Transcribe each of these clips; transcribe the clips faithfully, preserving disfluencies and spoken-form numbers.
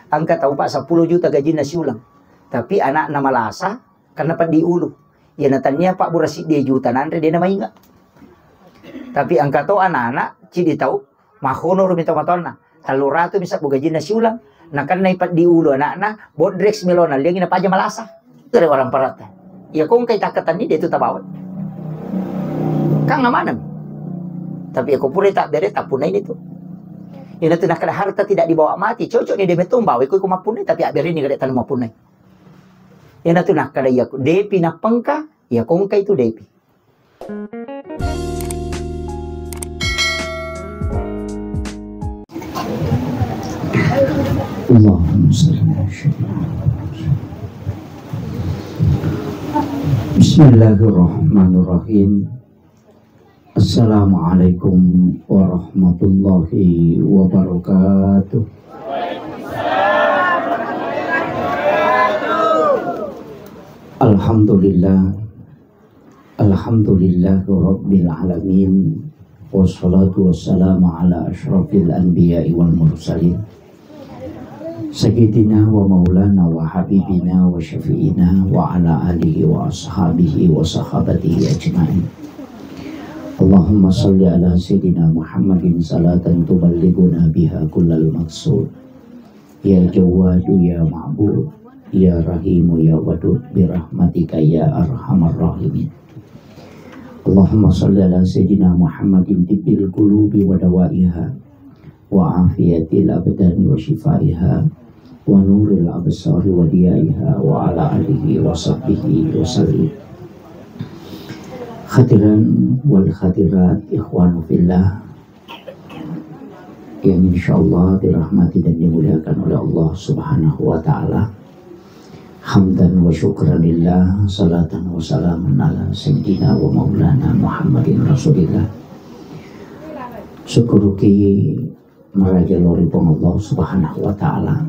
Engka tau, Pak, seppulo juta gajinna siuleng. Tapi anakna malasa karena peddi ulu. Iyana tania pabbura siddi juta nanre, dena mainga. Tapi engka to anak-anak, cidi tau, mahonoro mi tomatoanna. Tellu ratu mi sabbu gajinna siuleng. Nakennai peddi ulu anakna, bodrex melona, liangi napaja malasa. Itu orang parata. Iya, ko engkai takkatenni, de tu tabawa. Kan amaneng. Tapi iya, ko pura tabbere, tappunnai itu. Ina tu nakkeda harta tidak dibawa mati, cocok ni de metto bawa ko, ko mappunnai, tapi abbere ni gede tanu mappunnai. Ina tu nakkeda iya, ko depi napengka, iya, ko engkai tu depi. Allahumma salli ala sayyidina Muhammad. Bismillahirrahmanirrahim. Assalamualaikum warahmatullahi wabarakatuh. Alhamdulillah. Alhamdulillahirabbil alamin. Wassalatu wassalamu ala asyrafil anbiya'i wal mursalin. Sayyidina wa maulana wa habibina wa syafi'ina wa ala alihi wa ashabihi wa sahabatihi ajma'in. Allahumma salli ala sayyidina Muhammadin salatan tuballighuna biha kullal maqsud. Ya Jawwadu ya Ma'bud, ya Rahimu ya Wadud, birahmatika ya arhamar rahimin. Allahumma salli ala sayyidina Muhammadin tibbil qulubi wa dawaiha, wa afiyatil abdani wa shifaiha, wa nuril absari wa diyaiha, wa ala alihi wa sahbihi wa sallim. Hadirin wal hadirat, ikhwanu fillah, yang insyaallah dirahmati dan dimuliakan oleh Allah Subhanahu wa Ta'ala. Hamdan wa syukran lillah, salatan wa salaman ala sayyidina wa maulana Muhammadin Rasulillah. Syukuruki maraja lori Puang Allah Subhanahu wa Ta'ala.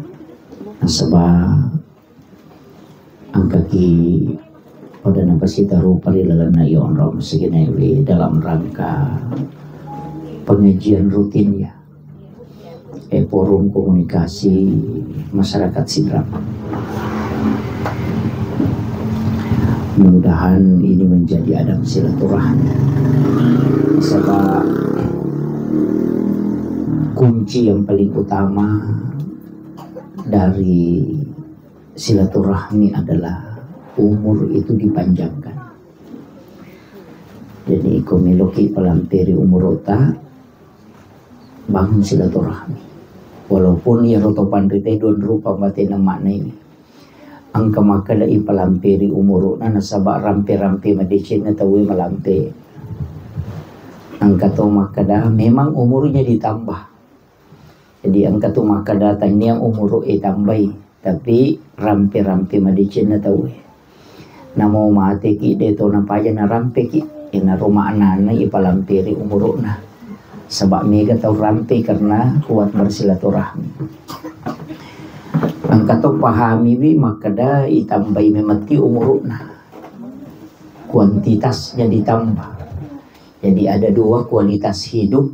Nasaba engkaki pada napasita rupa ri lalenna iya onrong siginewe dalam rangka pengajian rutin, ya. Eh, forum komunikasi masyarakat Sidrap. Mudah-mudahan ini menjadi adang silaturahmi. Sebab kunci yang paling utama dari silaturahmi adalah umur itu dipanjangkan. Jadi, ko meloki palamperi umurota, bangun silaturahmi. Walaupun iyaro to panrita dua rupa mate na maknai. Engka makkeda ipalamperi umuruna nasaba rampe-rampe madecenna tauwe malampe. Engka to makkeda memang umurnya ditambah. Jadi engka tu makkeda tania umuru e tambai, tapi rampe-rampe madecenna tauwe. Namo mateki de to napaja narampeki, enaro maknana ipalamperi umuruna. Sebab mega tau rampe karena kuat bersilaturahmi. Engka to pahamiwi makkeda itambai memetti umuruna. Kuantitasnya ditambah. Jadi ada dua kualitas hidup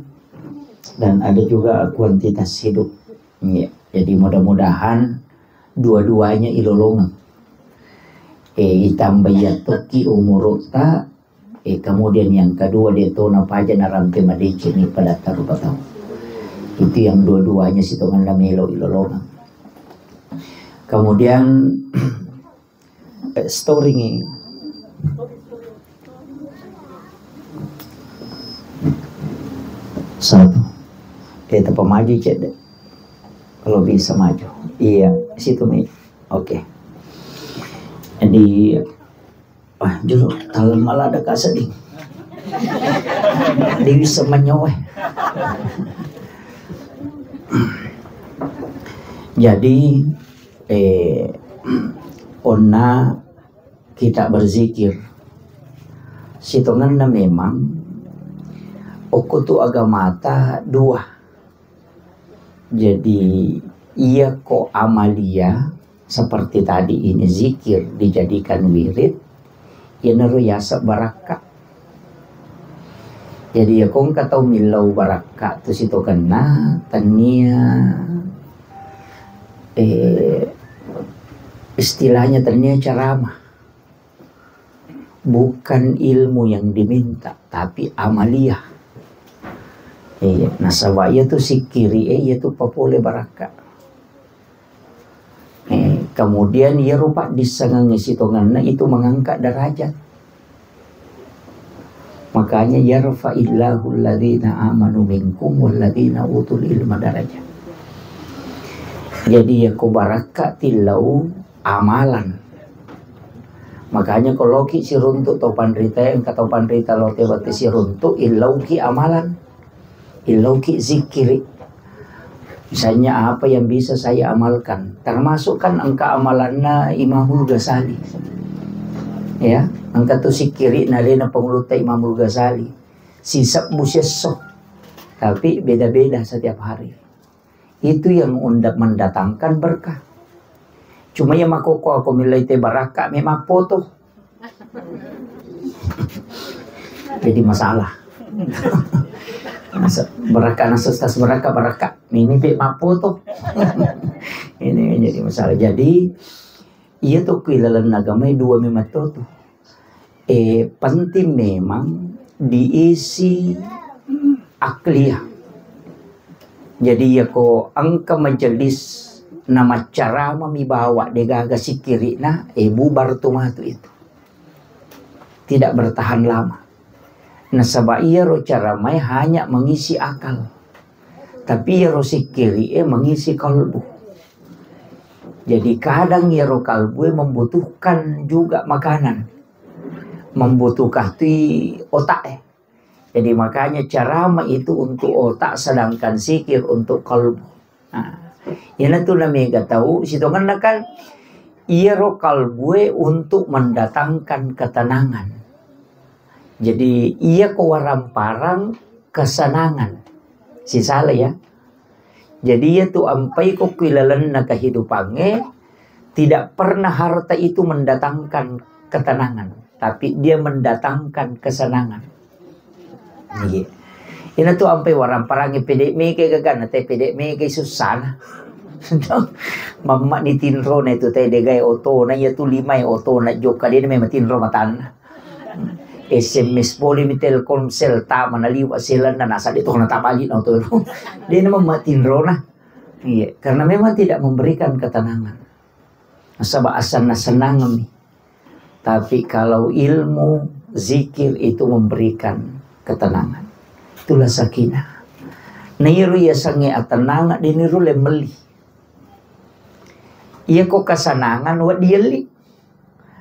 dan ada juga kuantitas hidup. Ya, jadi mudah-mudahan dua-duanya ilolongeng. Eh, itambai yattoki umurutta, eh, kemudian yang kedua de to napaja narampe madeceng ni padatta rupa tau. Itu yang dua-duanya sitongenna melo ilolongeng. Kemudian Eh, storing ini. Satu. Eh, tapa maju cek deh. Kalau bisa maju. Iya, situ mi. Oke. Jadi, wah, julu, talem malah ada kaseding. Dewi semenyowe. Jadi, eh, onna kita berzikir. Sitongenna memang okko tu agamata dua. Jadi, iya ko amalia seperti tadi ini zikir dijadikan wirid, iyanaro yaseng barakka. Jadi, iya ko engka tau millau barakka tu sitokenna, tania eh, istilahnya tania ceramah. Bukan ilmu yang diminta, tapi amaliah. Iya, nasaba iya tu sikkiri e, iya tu papole barakka. Eh, kemudian iya rupa dissengengnge sitongenna itu mengangkat derajat. Makanya yarfa'illahu alladhina amanu minkum walladhina utul ilma darajat. Jadi iya ko barakka tillau amalan. Makanya ko loki siruntuk tau panrita, engka tau panrita lo tewate siruntuk, illauki amalan. Illauki zikiri. Misalnya apa yang bisa saya amalkan? Termasuk kan engka amalanna Imamul Ghazali. Ya, engka tu sikiri nalena pengulutta Imamul Ghazali. Sisebbu siesso. Tapi beda-beda setiap hari. Itu yang unda-, mendatangkan berkah. Cuma yang makoko aku milai te barakka memang foto. Jadi masalah. Masa-, barakka nasa stas barakka, barakka. Ini pe mappoto. Ini jadi masalah. Jadi, iya tu ku ilalenna agama dua memang tu. Eh, penting memang diisi akliyah. Jadi, iya ko engka majelis na maccarama mi bawa degaga sikiri'na, eh, bubar tu matu itu. Tidak bertahan lama. Nasaba iyaro caramae hanya mengisi akal. Tapi iyaro sikkiri'e mengisi kalbu. Jadi kadang iyaro kalbue membutuhkan juga makanan. Membutuhkan tu otaknya. Jadi makanya carama itu untuk otak, sedangkan sikir untuk kalbu. Nah, iyanatu namega tau, sitongenna kan iyaro kalbue untuk mendatangkan ketenangan. Jadi, iya ko waramparang kesenangan. Sisala ya. Jadi, iya tu ampai ko ku ilalenna kehidupangnge, tidak pernah harta itu mendatangkan ketenangan, tapi dia mendatangkan kesenangan. Iya. Ina tu ampai waramparang pede mege gagana, te pede mege susana. Mamma ni tinrona itu te degai otona, iya tu limai otona joka, de memang tinro matanna. S M S pole mi Telkomsel, tama naliwa selanna, nasa de tona tabali na oto. De memang matinrona. Iya, karena memang tidak memberikan ketenangan. Nasaba asanna senang mi. Tapi kalau ilmu, zikir itu memberikan ketenangan. Itulah sakinah. Nairu yasengnge atenanga, de niru le melli. Iya ko kesenangan, wa dielli.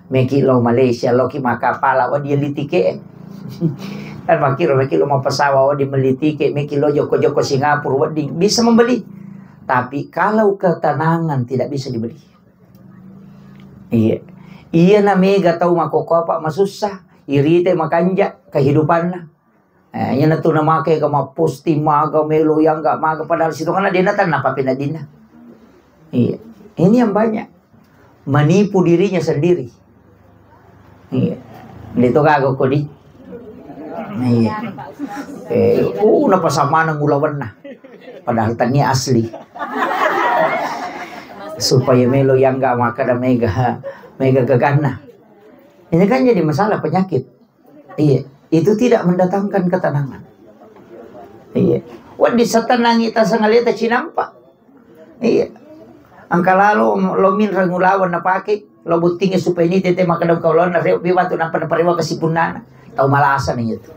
Meki lo Malaysia, loki makkapala, wa dielli tike. Kan makkiro meki lo mappesawa, wa dimelli tike, meki lo joko-joko Singapura, wedding bisa membeli. Tapi kalau ketenangan tidak bisa dibeli. Iya. Iya na mega tau makkokkoe apa masussa, irite makanja kehidupanna. Eh, iya natu namake ga mapposting maga, melo yang ga maga, padahal sitongenna dena tanna papenadina. Iya. Ini yang banyak. Menipu dirinya sendiri. Iya. Deto gaga kodi. Iya. Eh, uh, napasamana mulawenna. Padahal tania asli. Supaya melo yang ga makkada mega, mega gaganna. Ini kan jadi masalah penyakit. Iya, itu tidak mendatangkan ketenangan. Iya. Wedding satenangi tasangaleta cinampa. Iya. Engka lalo lo minreng ulaweng napake, lo bottingi supaya ini tete makkeda kaulonna rewe batu nampa naparewa kesipunnana. Tau malasa ni itu.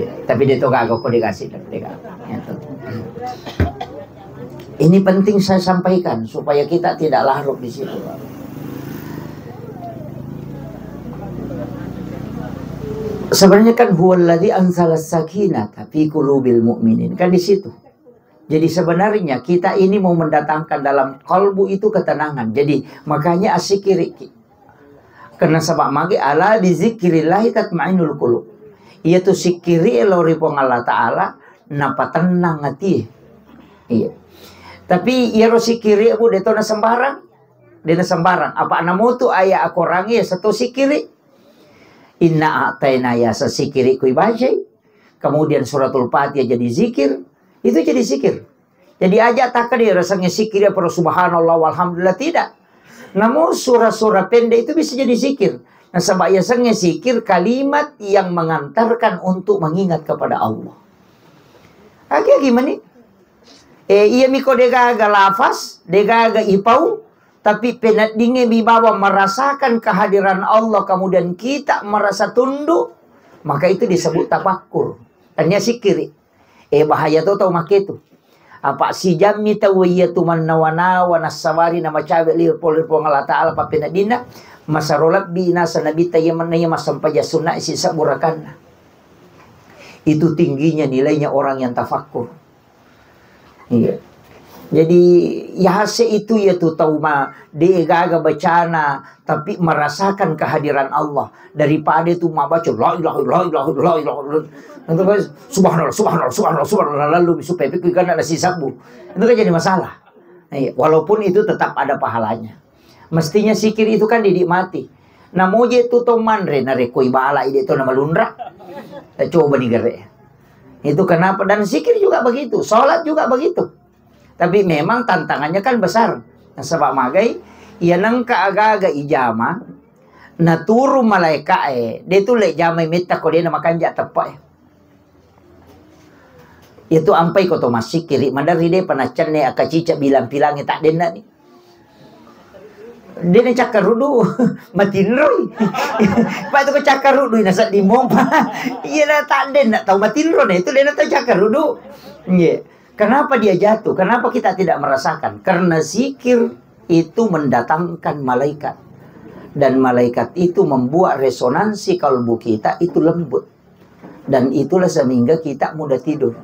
Iya. Tapi de to gaga ko dikasih, de gaga. Iya to. Ini penting saya sampaikan supaya kita tidak larut di situ. Sebenarnya kan huwallazi anzala sakinata fi qulubil mu'minin, kan di situ. Jadi sebenarnya kita ini mau mendatangkan dalam kalbu itu ketenangan. Jadi makanya asikiri. Karena sebab magi ala bizikrillahi tatmainnul qulub. Iya tu sikiri lao ri Puang Allah Ta'ala, napatennang ati. Iya. Tapi iyaro sikiri bu de to na sembarang. De na sembarang. Apa namutu ayat Al-Quran ya satu sikiri. Inna a'taina ya sikiri kui bajai. Kemudian suratul Fatihah jadi zikir. Itu jadi zikir. Jadi aja takkeda yasengnge zikir ya, pero subhanallah, walhamdulillah, tidak. Namun sura-sura pendek itu bisa jadi zikir. Nasaba yasengnge zikir kalimat yang mengantarkan untuk mengingat kepada Allah. Agi-agi mani. Eh, iya miko degaga lafaz, degaga ipau, tapi peneddingnge bibawa merasakan kehadiran Allah, kemudian kita merasa tunduk, maka itu disebut tafakkur. Tania sikiri. Eh, bahaya to tau make tu. Apa sijammi tau iya tu mannawa-nawa nassabari namacawe li pole Puang Allah Ta'ala pappeneddinna, masaro lebbi nasa nabitta iya manna iya massempajang sunna sisebbu rakanna. Itu tingginya nilainya orang yang tafakkur. Iya. Jadi, yase itu ya tu tau ma, de gaga bacana, tapi merasakan kehadiran Allah. Daripada itu mabaca, "La ilaha, la ilaha, la ilaha." Itu kan, "Subhanallah, subhanallah, subhanallah, subhanallah." Lalu supaya pikir kan ada sisebbu. Itu kan jadi masalah. Iya, walaupun itu tetap ada pahalanya. Mestinya sikir itu kan dinikmati. Namoje tu to manre, narekko ibala ide to namalunra. Eh, coba nih gere. Itu kenapa? Dan sikir juga begitu, sholat juga begitu. Tapi memang tantangannya kan besar. Nasaba magai, iya nengka aga-aga ijama, naturu malaika e, de tu le jama metta ko de na makanja teppe e. Itu ampai ko to massikiri, madari de panaccenne aka cicak bilang-pilangi tak denna ni. De na cakkarudu, matinroi. Pak tu ko cakkarudu, na sedding mompa. Iya na tak denna tau matinro na itu de na tau cakkarudu. Iya. Kenapa dia jatuh? Kenapa kita tidak merasakan? Karena zikir itu mendatangkan malaikat. Dan malaikat itu membuat resonansi kalbu kita itu lembut. Dan itulah sehingga kita mudah tidur.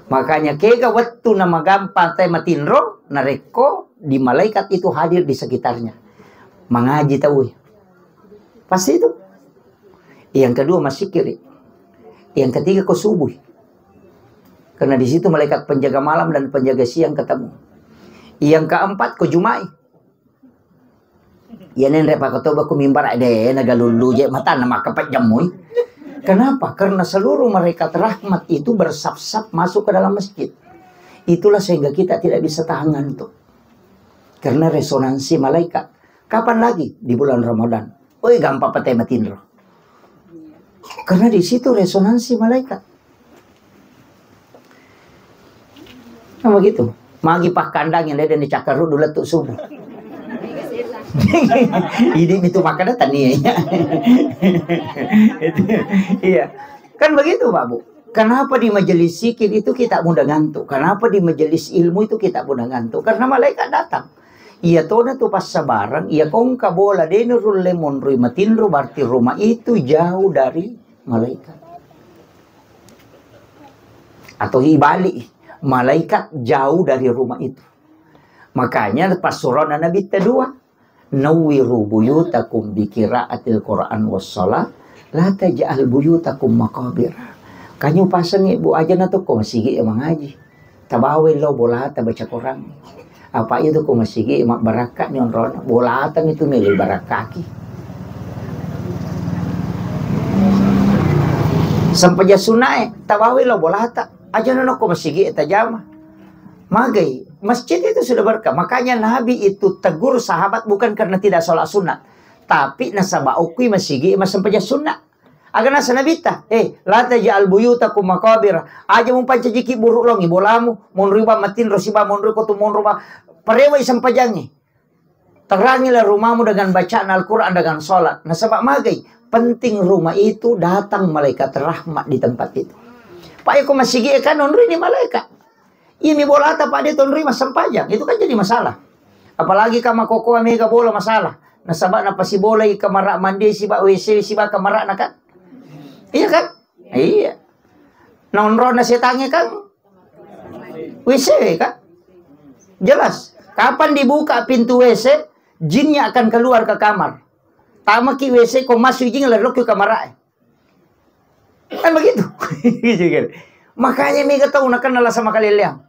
Makanya kega wettu na magampang te matinro, narekko di malaikat itu hadir di sekitarnya. Mangaji tau. Pasti itu. Yang kedua massikiri. Yang ketiga ko subuh. Karena di situ malaikat penjaga malam dan penjaga siang ketemu. Yang keempat ko jumai. Iya nenre pakotoba ku mimbar de nagalullu je mata na makapajjammui. Kenapa? Karena seluruh malaikat rahmat itu bersap-sap masuk ke dalam masjid. Itulah sehingga kita tidak bisa tahan ngantuk. Karena resonansi malaikat. Kapan lagi? Di bulan Ramadan. Oi, gampang patai matinro. Karena di situ resonansi malaikat. Nah, begitu. Magi pakkandang yang ada di cakar dulu letuk subuh. Ini itu makanya tania ya. Itu, iya. Kan begitu, Pak Bu. Kenapa di majelis zikir itu kita mudah ngantuk? Kenapa di majelis ilmu itu kita mudah ngantuk? Karena malaikat datang. Iya tona tu passabarang, iya kongka bola denu rulle monrui matinro, berarti rumah itu jauh dari malaikat. Atau ibalik, malaikat jauh dari rumah itu. Makanya pas surana Nabi dua, "Nawwiru buyutakum bi qiraatil Qur'an was shalah, la taj'al buyutakum maqabir." Kanyu pasengi bu aja na tokko masigi mangaji. Tabawa lo bolata baca Quran. Apa itu ko masigi mabbarakka ni onrona. Bolata mi tu melo barakkaki. Sempajang sunnae, tabawa lo bolata. Aja na ko masigi tajama. Magai, masjid itu sudah berkah. Makanya Nabi itu tegur sahabat bukan karena tidak sholat sunat, tapi nasaba okui masigi massempajang sunat. Aga nasa Nabitta, "Eh, la taj'al buyutakum maqabir." Aja mupancajiki buruk longi bolamu, monrui ba matinro siba monrui kotu monro ba. Parewai sempajangi. Terangilah rumahmu dengan bacaan Al-Quran, dengan sholat. Nasaba magai, penting rumah itu datang malaikat rahmat di tempat itu. Pak, iko masigi kan onrui ni malaikat. Iya mi bolata, Pak, de tonroi massempajang. Itu kan jadi masalah. Apalagi ka makokoa mega bola masalah. Nasaba napasibolai kamara mandi siba W C siba kamarana kan? Iya kan? Iya. Nonrona setangnge kan? W C kan? Jelas. Kapan dibuka pintu W C, jinnya akan keluar ke kamar. Tamaki W C ko masuk jin lari lokki kamarae. Kan begitu. Gitu kan. Makanya mega tau nakenna lasa makaleleang.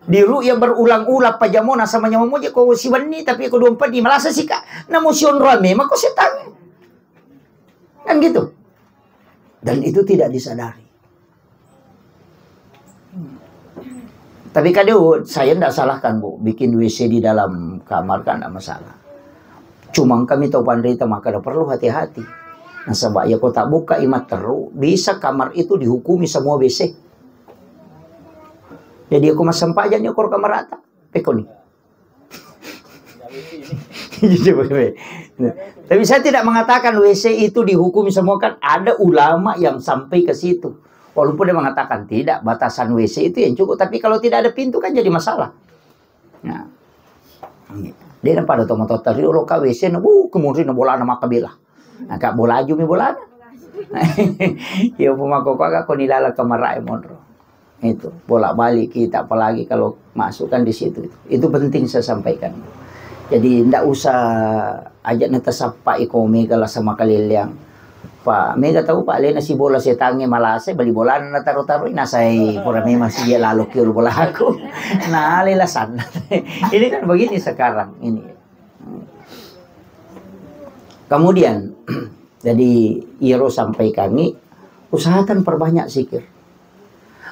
Di ru'ya berulang-ulang pajamona sama nyawa moje ko siwenni tapi ko dua empat di malasa sika. Namu sionroa memang ko setan. Kan gitu. Dan itu tidak disadari. Tapi kadang saya ndak salahkan, Bu, bikin W C di dalam kamar kan ndak masalah. Cuma kami tahu panrita maka ada perlu hati-hati. Nasaba ya kota buka imat teru, bisa kamar itu dihukumi semua W C. Jadi aku masempajang ni kor kamar rata. Pekoni. Tapi saya tidak mengatakan W C itu dihukumi semua, kan ada ulama yang sampai ke situ. Walaupun dia mengatakan tidak, batasan W C itu yang cukup. Tapi kalau tidak ada pintu kan jadi masalah. Nah, dia nampak ada tomat tadi, lo ka W C na, bu, kemudian bolana maka bela. Nah, kak bolaju mi bolana. Iya, pemako kok aku nilala kemarae monro. Itu bolak-balik kita, apalagi kalau masuk kan di situ. Itu penting saya sampaikan. Jadi ndak usah aja na tasappa iko mega la sama kaleleang. Pak, mega tahu Pak, lena si bola setangnge malase, bali bolana na taro-taro, nasai pura memang si dia lalu kiul bolaku. Nah, lela sana. Ini kan begini sekarang ini. Kemudian, jadi iyaro sampaikangi, usahakan perbanyak zikir.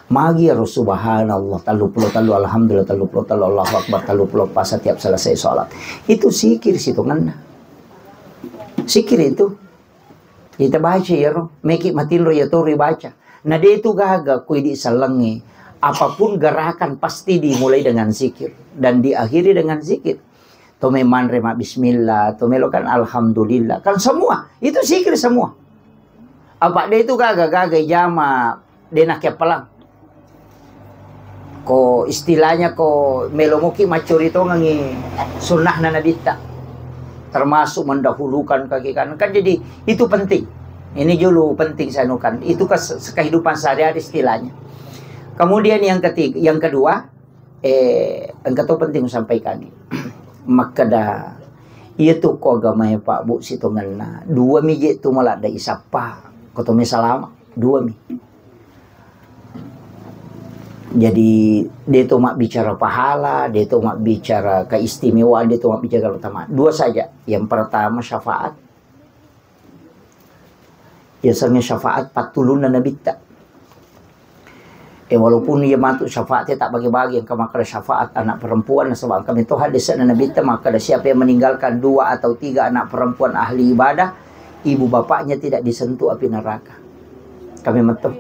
Magi iyaro subhanallah tellu pulo tellu, alhamdulillah tellu pulo tellu, Allahu Akbar tellu pulo pas setiap selesai sholat. Itu zikir sitongenna. Zikir itu. Ita baca iyaro, meki matinro iya toro baca. Na de tu gaga ko idi sellengnge. Apapun gerakan pasti dimulai dengan zikir dan diakhiri dengan zikir. To me manre ma bismillah, to melo kan alhamdulillah. Kan semua, itu zikir semua. Apa de tu gaga-gaga jama de nakkepelang. Ko istilahnya ko melo moki maccuri tongengi sunnahna nabitta. Termasuk mendahulukan kaki kanan. Kan jadi itu penting. Ini dulu penting saya anukan. Itu ke kehidupan sehari-hari istilahnya. Kemudian yang ketiga, yang kedua, eh, engka to penting sampaikan. Makkeda, iya tu ko agamae Pak Bu sitongenna. Dua mi je tu maladde isappa. Ko to me salama, dua mi. Jadi, de to mabbicara pahala, de to mabbicara keistimewaan, de to mabbicara keutamaan. Dua saja. Yang pertama syafaat. Biasanya syafaat pattulunna nabitta. Eh, walaupun iya matu syafaatnya tak bagi-bagi, yang kemakan syafaat anak perempuan, sebab kami tahu hadisnya nabitta, maka ada siapa yang meninggalkan dua atau tiga anak perempuan ahli ibadah, ibu bapaknya tidak disentuh api neraka. Kami metu.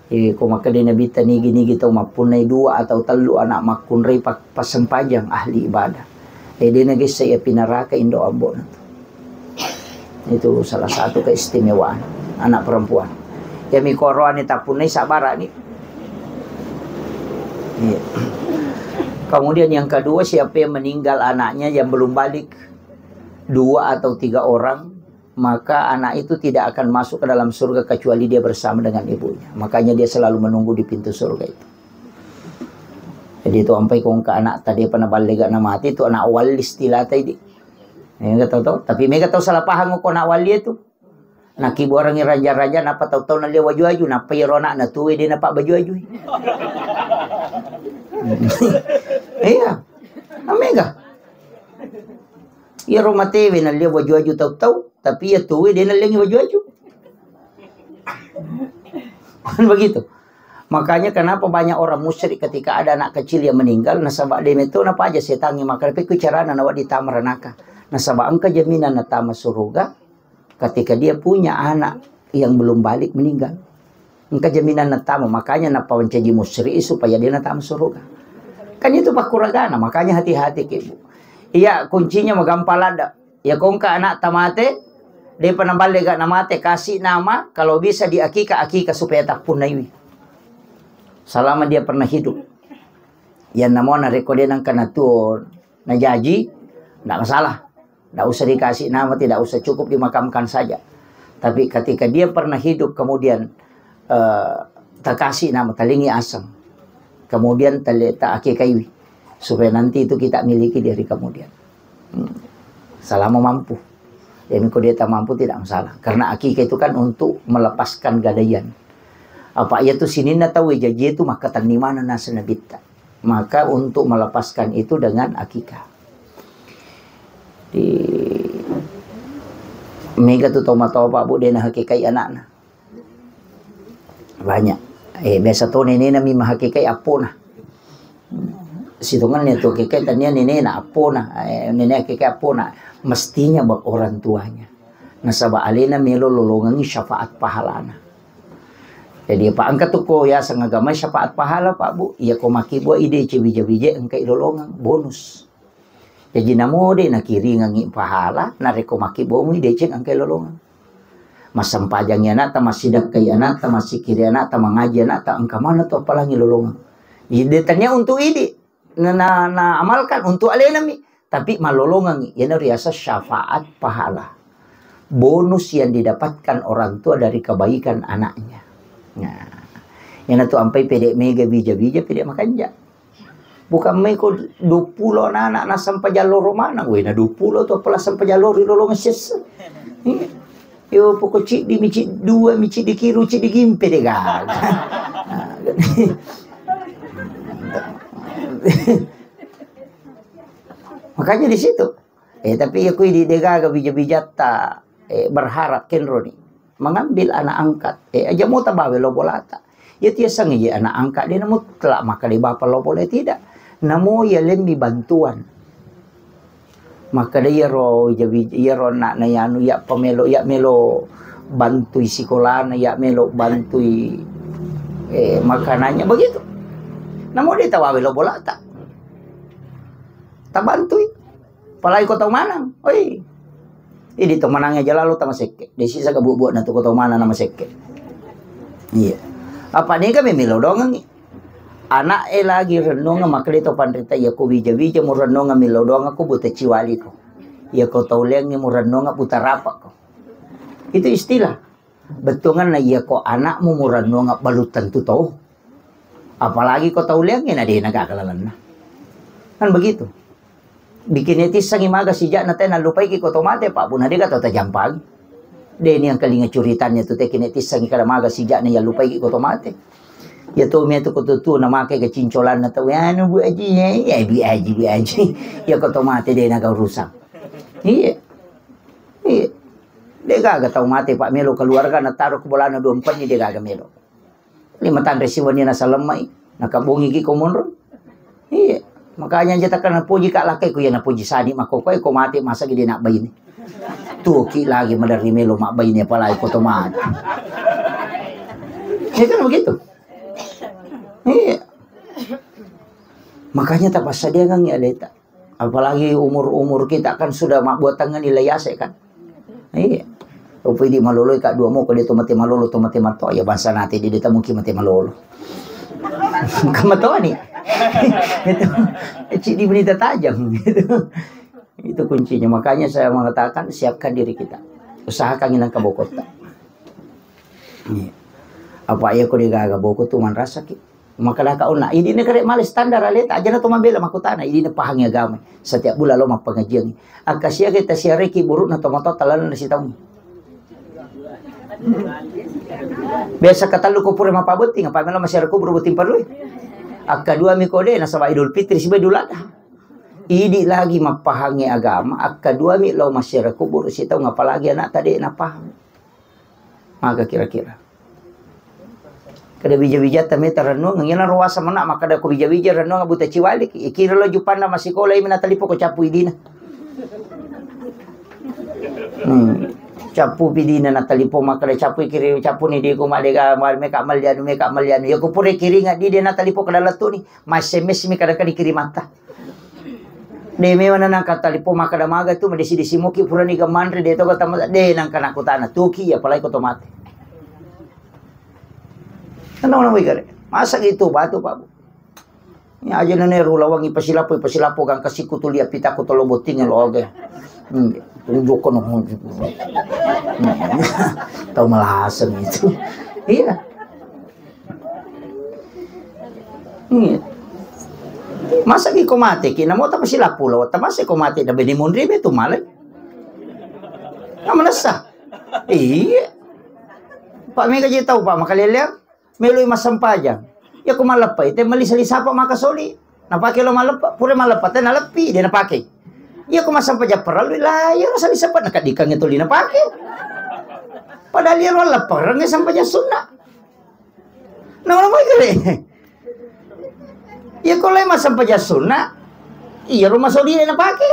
Eh, ko makkeda nabitta nigi-nigi tau mappunnai dua atau tellu anak makkunrai pa-, passempajang ahli ibadah. Eh, de nagessa iya api neraka indo ambo na tu. Itu salah satu keistimewaan anak perempuan. Ya mi koroane tappunnai sabara ni. Iya. Kemudian yang kedua, siapa yang meninggal anaknya yang belum balik, dua atau tiga orang, maka anak itu tidak akan masuk ke dalam surga kecuali dia bersama dengan ibunya. Makanya dia selalu menunggu di pintu surga itu. Jadi itu ampai kongka anak tadi pernah balle gak na mati, itu anak wali istilahnya ini. Mega tau tau, tapi mega tau salah paham ko anak wali itu. Naki buarangi raja-raja, napa tau-tau nalia waju-waju, napa iyaro anak na tuwe dia napa baju-waju. Iya, mega. Iyaro matewe nalia waju-waju tau-tau, tapi iya tuwe de nalliangi waju-waju. Kan begitu. Makanya kenapa banyak orang musyrik ketika ada anak kecil yang meninggal, nasaba de meto napaja setangnge maka pekku carana nawa ditama ranaka. Nasaba engka jaminan natama suruga ketika dia punya anak yang belum balik meninggal. Engka jaminan natama, makanya napawancaji musyrik supaya dia natama suruga. Kan itu pakkuragana, makanya hati-hati ke, Bu. Iya, kuncinya magampang ladda. Ya kongka anak tamate, depa naballe gak namate, kasih nama, kalau bisa di akika, akika supaya tappunnaiwi. Selama dia pernah hidup. Yang namanya rekode nangka natuo najaji, ndak masalah. Ndak usah dikasih nama, tidak usah, cukup dimakamkan saja. Tapi ketika dia pernah hidup, kemudian, eh, takasih nama, talingi aseng. Kemudian tale-, ta akikaiwi. Supaya nanti itu kita miliki di hari kemudian. Hmm. Selama mampu. Ya, miko dia tak mampu, tidak masalah. Karena akikah itu kan untuk melepaskan gadaian. Apa iya tu sininna tau jaji itu maka tannimana nasa nabitta. Maka untuk melepaskan itu dengan akikah. Di mega tu tau matoa, Pak, Bu, dena hakikai anakna. Banyak. Eh, biasa to nenena mi mahakikai appona. Sitongenna tu keke tania nenena appona, eh, nene keke appona, mestinya ba orang tuanya. Nasaba alena melo lolongengi syafaat pahalana. Jadi apa engka tu ko yaseng agama syafaat pahala, Pak Bu, iya ko makkibua ide ce wija-wije engka ilolongeng bonus. Jaji namo de nakiringengi pahala, narekko makkibua mui deceng engka ilolongeng. Massempajangi anakta, massidakkai anakta, massikiri anakta, mangaji anakta, engka maneng tu appalangi lolongeng. Jadi de tania untuk idi, na, na, na amalkan untuk alenami, tapi malolongengi, iyana riaseng syafaat pahala. Bonus yang didapatkan orang tua dari kebaikan anaknya. Nah, iyana tu ampai pede mega wija-wija, pede makanja. Bukan mai ko duappulo anak-anak na sempajang loro maneng. Weh, na duappulo tu apala sempajang loro ri lolongeng sessa. Iya. Yo, poko ciddi mi, cid-, dua mi, ciddi kiru, ciddi gimpe de gaga. Nah, makanya di situ. Eh, tapi iya kui di de gaga bija-bijatta, eh, berharap kenroni. Mengambil anak angkat. Eh, aja mo tabawe lo bolata. Iya tiaseng iya anak angkat, de namutlak makkeda bapa lo bola, tidak. Namo iya lemmi bantuan. Makkeda iyaro wija-wija, iyaro anakna iyanu, iya pamelo, iya melo bantui sikolana, iya melo bantui, eh, makanannya, begitu. Namo de tawawe lo bolata. Tabantui. Apalagi ko tau maneng. Oi. Idi to maneng aja lalo tamasekke. De sisa ga buak-buak na tu ko tau maneng na masekke. Iya. Apa nega memelo dongengi. Anak e lagi renunga makkeda to panrita, iya ko wija-wija mo renunga melo doang ko buta ciwali ko. Iya ko tau leangngi mo renunga buta rapa ko. Itu istilah. Bettuanna iya ko anakmu mo renunga belum tentu tau. Apalagi ko tau leangngi na de na gaga lalenna. Kan begitu. Bikin tissangi maga sijak na tena lupaiki ko to mate, Pak, puna dega to tajampangi. De ni angkalinga curitanya tu te kine tissangi kada maga sijak na ya lupaiki ko to mate. Ya to me tu ko tu tu na make ke cincolan na tau, anu Bu Aji, ya, ya Bu Aji, Bu Aji. Ya ko to mate de na ga urusan. Iya. Iya. De gaga tau mate, Pak, melo keluarga na taruh ke bolana dua empat ni de gaga melo. Lima tanre siwenni nasalemmai, nakabbongiki ko monro. Iya, makanya aja takkan napoji ka lakkai ku iya napoji sani makko koe ko mate masa gede nak baine. Tuki lagi maderri melo mak baine apalagi ko to mate. Ya kan begitu. Iya. Makanya tapassadiangan ya leta. Apalagi umur-umur kita kan sudah mabbuat tangan nilai ase kan. Iya. Rupa idi malolo ka dua mo ko de to mate malolo to mate mato ya bangsa nate de de mungkin mate malolo. Kamato ni. Itu. Cik di berita tajam gitu. Itu kuncinya. Makanya saya mengatakan siapkan diri kita. Usahakan inang kabokotta. Iya. Apa iya ko de gaga boko tu manrasaki. Makkadaka onna, idina kare male standar aleta, ajana to mabela makkutana, idina pahangi agama. Setiap bulan lo mappengajiangi. Akka siaga tasiareki burukna tomatoatta lalenna sitaungi. Biasa katellu ko pura mapabotting, apa melo masiara kubur botting parui. Akka dua mi kode nasaba Idul Fitri siba Idul Adha. Idi lagi mappahangi agama, akka dua mi lo masiara kubur sitaung, apalagi anakta de napahang. Maga kira-kira. Kada bija-bijatta meta rennuang, iyana ruasa mena makkada ko bija-bija rennuang buta ciwalik. Ikira lo jupanna masikola imi natalipo ko cappu idina. Hmm. Cappu pidina natalipo makkada cappu ikiri cappu ni diku madega meka malianu meka malianu. Ya ko pura kiringa di de natalipo kada lettu ni. Ma S M S mi kada-kada dikirim matta. De memang nangka talipo makkada maga tu madesi-desi moki purani ga manre de toga tama de nangka nakutana tuki ya apalagi ko to mate. Kenapa nama igare? Masa gitu batu Pak Bu? Ya aja nene rulawangi pasilapo pasilapo gangka siku tulia pitaku tolo botting lo oge. Hmm, tunjuk kono. Hmm. Tahu malasan itu. Iya. Iya. Masa ki ko mate ki, namo tapasilapu lo, tamase ko mate na bene monri be tu male. Na manessa. Iya. Pak mega je tau Pak makaleleang, meloi massempajang. Ya ko malleppa ite meli seli sapa maka soli. Napake lo malleppa, pura malleppa te naleppi de napake. Ya ko massempajang parallu la ya ro seli sapa nakadikang itu li napake. Padahal ya ro leppereng sempajang sunna. Nah, orang baik kali. Iya ko lai massempajang sunna, iya ro masodi e napake.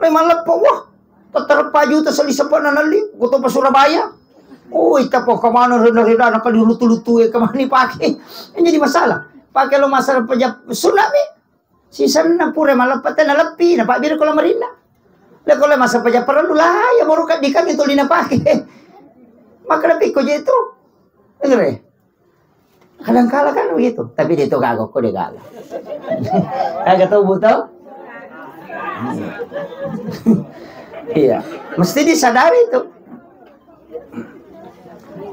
Lai malleppo, wah, tetterpa juta selli seppana nalli, ko topa Surabaya. Oh, ita po kemana rena-rena naka dilutu-lutu e, kemana pake? Jadi masalah. Pake lo massempajang sunna mi. Sisenna pura maleppa tena leppi, napabbiri ko lamarinna. Leko le massempajang parellu lah, ya baru kadikang itu lina pake. Maka lebih ko je itu. Dengar ya? Kadangkala kan begitu, tapi dia itu gaga ko dia gaga. Gaga tahu buto? Iya, mesti disadari itu.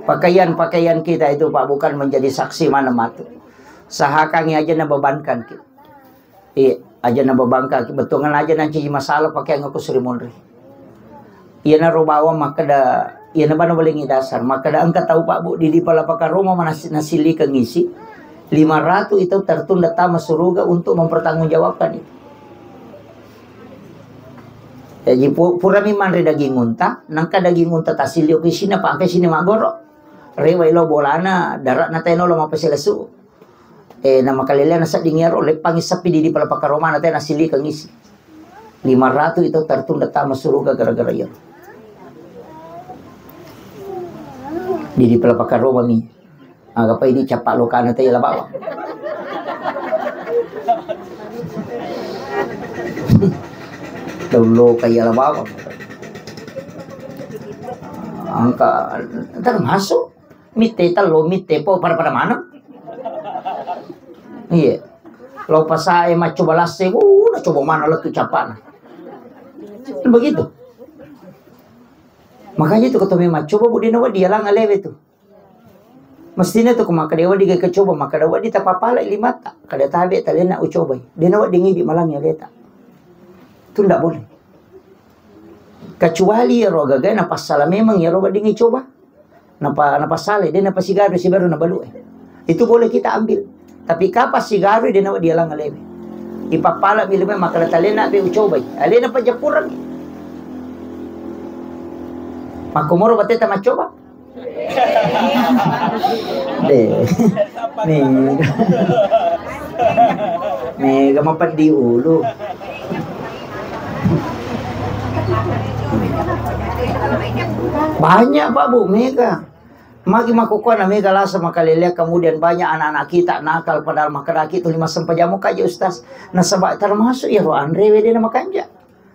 Pakaian-pakaian kita itu, Pak, bukan menjadi saksi mana matu. Sahakangi aja na bebankan kita. Iya, aja na bebankan. Betongan aja nanti masalah pakaian aku Sri Munri. Iyana ro bawang makkeda, iyana bana bolengi dasar. Makkeda engka tau, Pak, Bu, di, di pala pakaroma manasi-, nasilikeng isi. Lima ratu itu tertunda tama suruga untuk mempertanggungjawabkan itu. Jaji pu-, purami manre daging unta, nangka daging unta tasilio ke sini, apa angka sini magoro. Rewa ilo bolana, darat na teno lo mapaselesu. Eh, na makalelea na sedding iyaro, leppangi sappi di, di pala pakaromana tena silikeng isi. Lima ratu itu tertunda tama suruga gara-gara iyaro. Di, di pala pakaroma mi. Aga pai di cappa lokana te yala bawang. Daun loka yala bawang. Angka termasuk mitte tello, mitte po, pada-pada maneng. Iya. Lo pasae maccoba lasse, uh, na coba mana lettu cappana. Begitu. Makanya itu ketemu maccoba, Bu, dena wadi alang alewe tu. Mestine tu ko makkeda wedding ga coba, makkeda wedding tapapala limatta. Kada tabe talena ucobai. Dena wedding idi malang ya leta. Itu ndak boleh. Kecuali iyaro gaga napassala memang iyaro wedding icoba. Napa, napassala, dena pasigaru sibaru nabalu e. Itu boleh kita ambil. Tapi kapang sigaru dena wedding alang alewe. Ipappala mi lima makkeda talena be ucobai. Alena pajappurang. Makkomoro bateta maccoba. Deh. Mega. Mega mapeddi ulu. Banyak, Pak, Bu, mega. Magi makkukkuanna mega lasa makalelea, kemudian banyak anak-anak kita nakal padahal makkedaki tuli massempajang mo kaji Ustaz. Nasaba termasuk iyaro anre wede na makanja.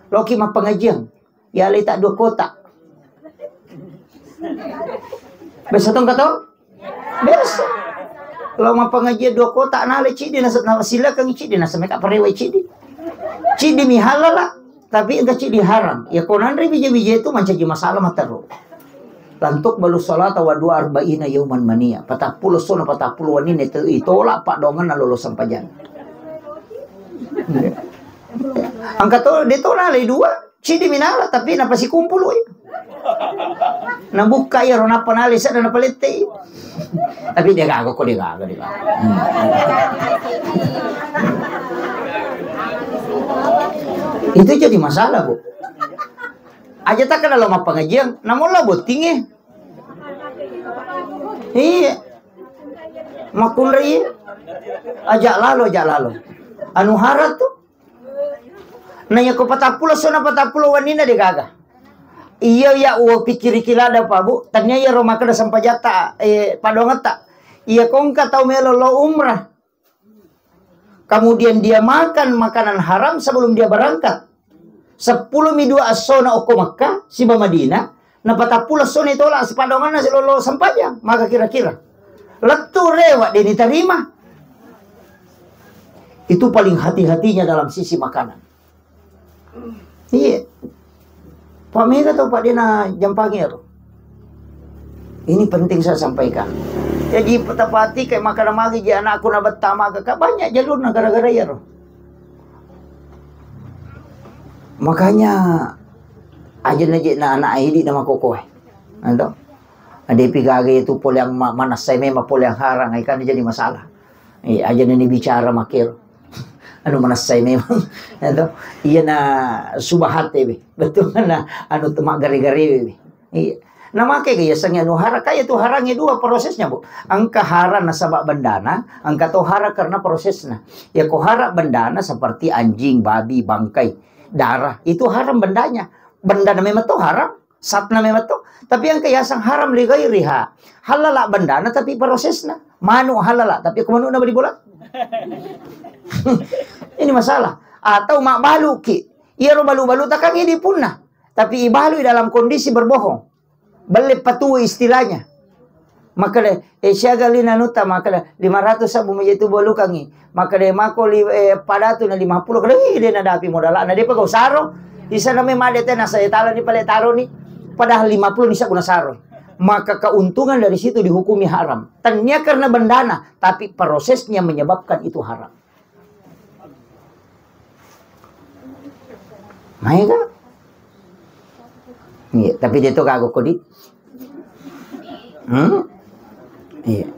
Loki mappengajian. Yaleta dua kotak. Biasa tong katong? Biasa. Lo mappengajian dua kotak, nale cidi, nasa-, na-, silakan cidi, nasa meka parewai cidi. Cidi mi halal lah, tapi engka cidi haram. Ya, ko nanre bija-bija itu mancaji masalah matero. Lantuk balu salata wa dua arba'ina yauman mania. Patappulo sona, patappulo wanine itu itolak pak dongan na lolo sempajang. Angka to, dia to nale dua. Cidi minala, tapi napasikumpului. Nabukka iyaro, nappa nalai sedda, napalettei. Tapi dia gaga ko, dia gaga, dia gaga. Hmm. Itu jadi masalah, Bu. Aja tak kenal lo mappengajian, namun lo bottinge. Iya. Makunrai. Aja lalo, aja lalo. Anu harat tuh. Na iya ko patappulo sona patappulo wanina de gaga. Iya, iya, uwa pikiriki lada, Pak, Bu. Tania iya ro makkeda sempajatta, eh, padongetta. Iya ko engka tau melo lo umrah. Kemudian dia makan makanan haram sebelum dia berangkat. Seppulo mi dua essona okko Makkah, siba Madinah. Na patappulo essona tola sepadonganna silolo sempajang. Maka kira-kira. Lettu rewa de diterima. Itu paling hati-hatinya dalam sisi makanan. Iya. Pak mega tau Pak dena jampangi ero. Ini penting saya sampaikan. Jadi petapati kayak makanan magi ji anakku na betta maka, Kak, banyak jalurna gara-gara ero. Makanya aja na je na anak idi na makokoe. Anto. Adepi gaga itu pole yang ma-, manessai memang pole yang harang, ai kan jadi masalah. Eh, aja ni bicara makero. Anu manessai memang. Anto. Iya na subahate be. Betul na anu tu maggare-gare be. Iya. Namake ga yasengnge anu haram, ka iyatu harangnge dua prosesnya, Bu. Engka haram nasaba bendana, engka to haram karena prosesna. Ya ko haram bendana seperti anjing, babi, bangkai, darah, itu haram bendanya. Bendana memang to haram, satna memang to. Tapi engka yaseng haram li ghairiha. Halala bendana tapi prosesna. Manu halala, tapi ko manukna bali bola. Ini masalah. Atau mabbaluki. Iyaro balu-balu takang ini punna. Tapi ibalu dalam kondisi berbohong. Belle patu istilahnya. Makkeda, eh, siaga lina nutta, makkeda, lima ratus sabbu majetu bolukangi. Makkeda, mako li-, eh, padatu na lima puluh, kada, ih, de nadapi modalana, de pegau saro. Isa namanya made tena saya tala ni pale taro ni. Padahal lima puluh ni sabbu na saro. Maka keuntungan dari situ dihukumi haram. Tania karena bendana, tapi prosesnya menyebabkan itu haram. Maega? Iya, tapi dia tu kagok kodi. Hmm? Iya.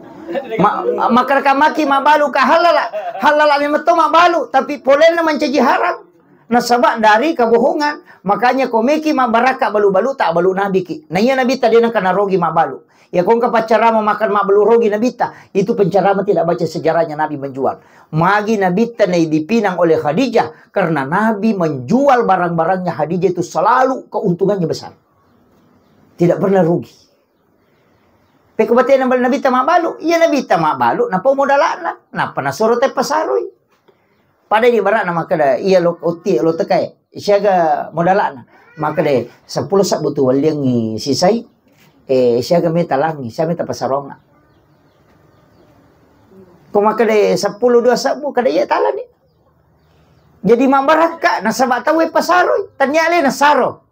Ma-, makkeda maki mabbalu ka halala. Halala memang to mabbalu, tapi polenna mancaji haram. Nasaba dari kebohongan. Makanya ko meki mabbarakka balu-balu, tak balu nabiki. Nah, iya nabi tadi nang kana rogi mabbalu. Ya, ko engka paccarama makan mabbalu rogi nabitta, itu penceramah tidak baca sejarahnya Nabi menjual. Magi nabitta nai dipinang oleh Khadijah, karena Nabi menjual barang-barangnya Khadijah itu selalu keuntungannya besar. Tidak pernah rugi. Pekko batena bal nabitta mabbalu, iya nabitta mabbalu, napau modalana, napa nasoro te pasaroi. Pada di barana makkeda, iya lo otti lo tekai, siaga modalana. Makkeda, seppulo sabbu tu walliangi sisai, eh, siaga meta langi, siaga meta pasarongna. Ko makkeda, seppulo dua sabbu, kada iya talani. Jadi mabbarakka, nasaba tau e pasaroi, tania le nasaro.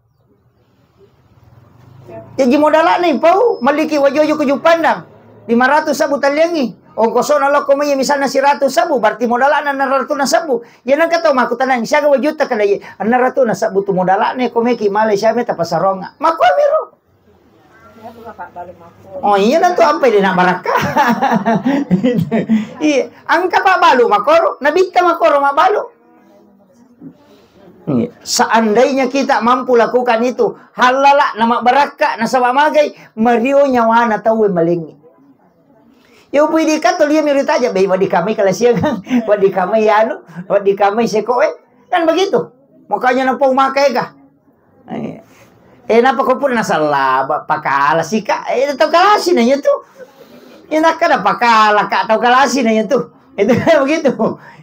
Jaji modala'na ipau, melliki waju-waju ke Jupandang, lima ratus sabbu talliangngi. Ongkosona lokko mai misalna seratus sabbu, berarti modala'na enam ratus sabbu. Ya nengka tau makkutanang, siaga wajutta kada ye, enam ratus sabbu tu modala'na ko meki Malaysia me tapasarong. Makkuamiro. Oh iya, nantu ampai de na barakka. Iya, engka pa balu makoro, nabitta makoro mabalu. Iya. Seandainya kita mampu lakukan itu, halala na mabbarakka, nasaba magai, mario nyawana tauwe malengngi. Yo pui di kato lia miri taja, bei, wadi kamai kalasiangang, wadi kamai anu, wadi kamai sekoe. Kan begitu. Makanya napau maka ega. Eh, eh, napa ko pura nasalla, ba-, pakala sika? Eh, tau kalasi na iya tu. Iya nakkada pakala ka, tau kalasi na iya tu. Itu begitu.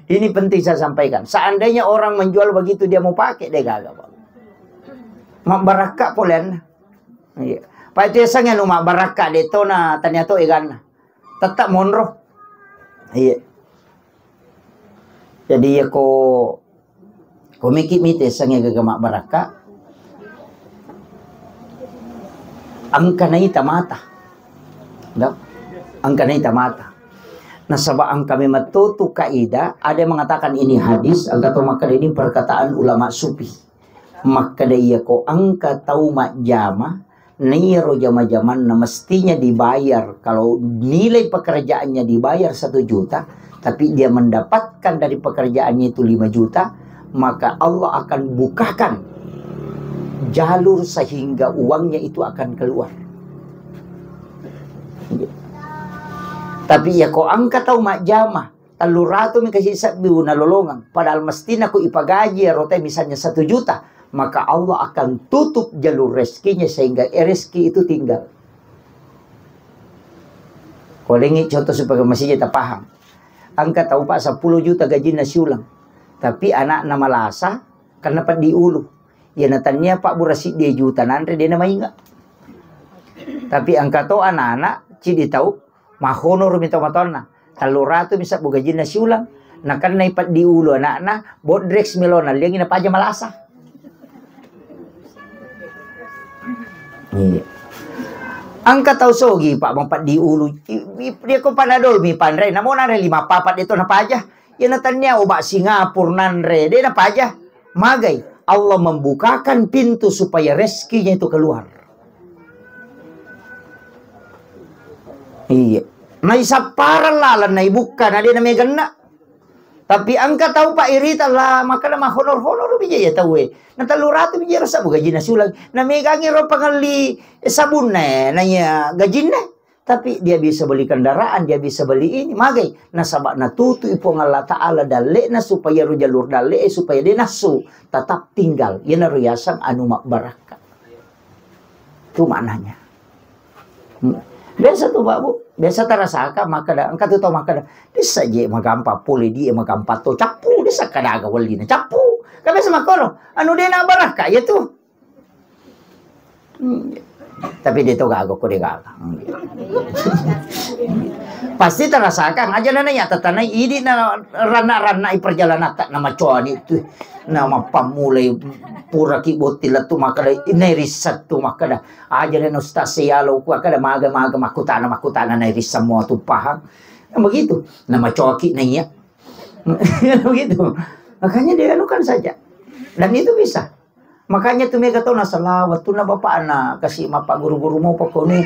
Ini penting saya sampaikan. Seandainya orang menjual begitu, dia mau pakai, de gaga, Pak. Mabbarakka poleanna. Iya. Pak itu yasengnge anu mabbarakka, de tona tania to eganna. Tetap monro. Iya. Jadi iya ko, ko miki mite sengnge gaga mabbarakka, engka naita mata. Dah? Engka naita mata. Nasaba engka memang to tu kaidah, ada yang mengatakan ini hadis, engka to makkeda ini perkataan ulama sufi. Makkeda iya ko engka tau majjama, naiyaro jama-jamanna mestinya dibayar, kalau nilai pekerjaannya dibayar satu juta, tapi dia mendapatkan dari pekerjaannya itu lima juta, maka Allah akan bukakan jalur sehingga uangnya itu akan keluar. Tapi iya ko engka tau majjama, tellu ratu mi kasi sebbu nalolongeng, padahal mestinya ko ipagaji ero te misalnya satu juta, maka Allah akan tutup jalur rezekinya sehingga rezeki itu tinggal. Kolengi contoh supaya masih kita paham. Engka tau, Pak, seppulo juta gajinna siulang. Tapi anakna malasa, karena peddi ulu. Iya natannia, Pak, bura siddi juta nanre, dena mainga. Tapi engka to anak-anak, cidi tau, Mahonoro mi tomatoanna. Tellu ratu mi sebbu gajinna siulang. Nakennai peddi ulu anakna, bodrex melo nalliangi napaja malasa. Iya. Engka tau sogi, Pak, mapeddi ulu. I, i, dia ko panadol mi panre, namo nanre lima papat de to napaja. Iya natannia obat Singapura nanre, de napaja. Magai, Allah membukakan pintu supaya rezekinya itu keluar. Iya. Naisapparang laleng, naibukka, na de namegenna. Tapi engka tau, Pak, irita la makkeda mahonor-honor bija iya tauwe. Na tellu ratu bija ro sabbu gajinna siuleng. Na megangi ro pangelli sabunna, na iya gajinna. Tapi dia bisa beli kendaraan, dia bisa beli ini, magai. Nasaba natutui Puang Allah Ta'ala dalle'na supaya ro jalur dalle'e supaya de nassu. Tetap tinggal. Iyanaro yaseng anu mabbarakka. Itu maknanya. Hmm. Biasa tu, Pak, Bu. Biasa tarasaka makkeda, engka tu tau makkeda, "Dessa je magampa pole die magampa to cappu, dessa kadaga wellina cappu." Kan biasa makkoro, anu de na barakka iya tu. Hmm. Tapi de to gaga ko de gaga. Hmm. Pasti tarasakang aja nana ya tatanai idi na ranna-ranna i perjalanata na maconi tu. Na mappammulai pura ki botti lettu makkeda, nai risseng tu makkeda. Aja dena ustaz seyalo ku makkeda maga-maga makkutana-makkutana nai risseng mua tu pahang. Kan begitu. Na macoki na iya. Begitu. Makanya dianukan saja. Dan itu bisa. Makanya tu mega tau na salawat tu na bapakna kasi mappaguru-guru mau pakoni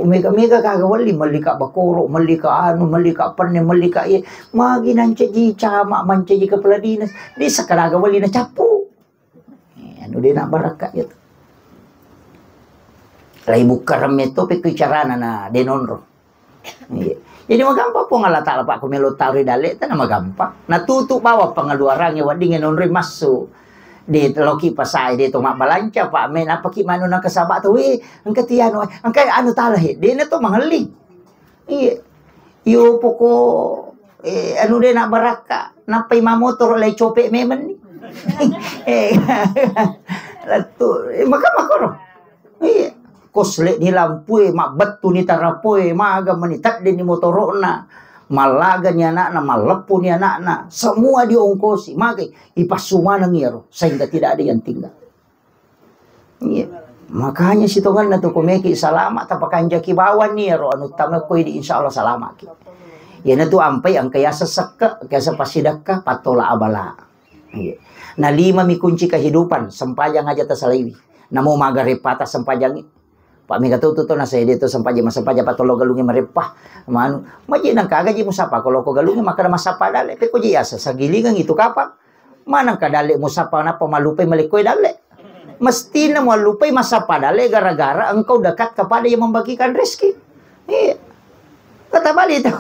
mega-mega kaga wali melli ka bakoro, melli ka anu, melli ka penne, melli ka iye. Magi nancaji camat, mancaji kepala dinas. Di sekalaga wali na cappu. Eh, anu de na barakka gitu. Lai bukka remme to pe ku carana na de nonro. Iya. Jadi magampa Puang Allah Ta'ala, Pak, ku melo taro dalle tana magampa. Na tutu bawa pengeluarannya wedding nonroi massu. De loki pasai de to mabbalanca, Pak, me napaki manu na kasaba to, "Weh, engka tianu, engka anu tala he." De na to mangelli. Iya. Iyo poko, eh, anu de na barakka, nappai mamotoro lai cope memang ni. Eh, lettu, eh, maka makoro. Iya. Kosle ni lampue, mabbettu ni tarapoe, maga meni tedde ni motorokna, mallaga ni anakna, malleppu ni anakna, semua diongkosi, magai ipassu maneng iyaro, sehingga tidak ada yang tinggal. Iya. Makanya sitongenna tu komeki salama, tapakanjaki bawang ni iyaro anu tama koi di insya Allah salamaki. Iyana tu ampai engka yasa sekke, yasa pasidakka, patola abala. Iya. Na lima mi kunci kehidupan, sempajang aja tasalaiwi. Namo maga repata sempajangi. Pak mega tu tu na sede tu sempajang, masempajang patolo galungi marepa. Manu, maji nang kaga ji musapa ko loko galungi makkeda masapa dalle, peko ji asa sagilingang itu kapang. Maneng ka dalle musapa nappa mallupai malekkoe dalle. Mestina muallupai masapa dalle gara-gara engkau dekat kepada yang membagikan rezeki. Iya. Kata balik itu.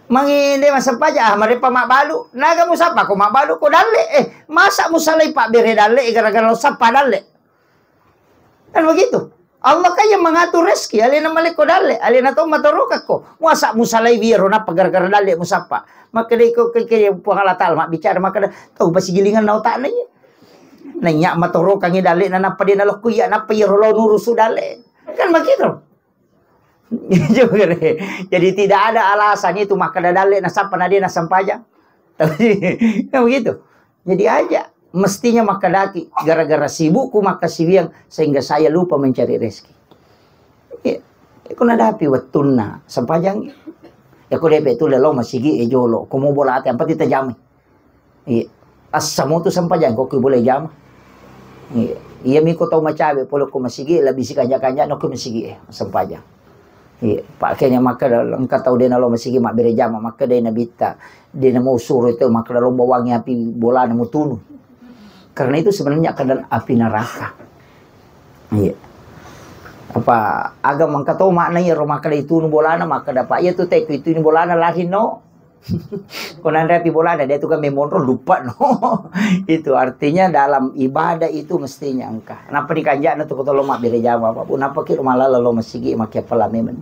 Mangi de masapa aja, ah, marepa mabbalu. Naga musapa ko mabbalu ko dalle. Eh, masa musalai pabbere dalle gara-gara lo sapa dalle. Kan begitu. Allah kan yang mengatur rezeki, alena malekko dalle, alena to matorokakko. Muasa musalai wiro nappa gara-gara dalle musapa. Makkedai ko ke, ke Puang Allah Ta'ala mabbicara makkeda tau basigilingan na otakna iya. Nanya matorokangi dalle na nappa de nalokko iya nappa iyaro lo nurusu dalle. Kan begitu. Jadi tidak ada alasan itu makkeda dalle nasappa na de nasempajang. Tapi kan begitu. Jadi aja mestinya makkedaki gara-gara sibukku makkasiwiang sehingga saya lupa mencari rezeki. Iya. Ko nadapi wettunna sempajang. Ya ko depe tu lelo masigi e jolo, ko mau bola ate ampat tajamai. Iya. Assamo tu sempajang ko ki boleh jama. Iya. Iya miko tau macawe pole ko masigi lebih si kanja-kanja no ko masigi e sempajang. Iya, pakkeda makkeda engka tau de nalo masigi mabbere jama, makkeda nabitta de namo suro itu makkeda lomba wangi api bolana mutunu. Karena itu sebenarnya keadaan api neraka. Iya. Apa aga mangka to makna iyaro makkeda itunu bolana, makkeda, "Pak, iya tu te ku itunu bolana lari no." Ko nanre api bolana, dia tu kan memonro lupa no. Itu artinya dalam ibadah itu mestinya engka. Napa dikanjak na tu ko tolo mabbere jama, Pak, Bu, napa ki malala lo masigi makke pala memang.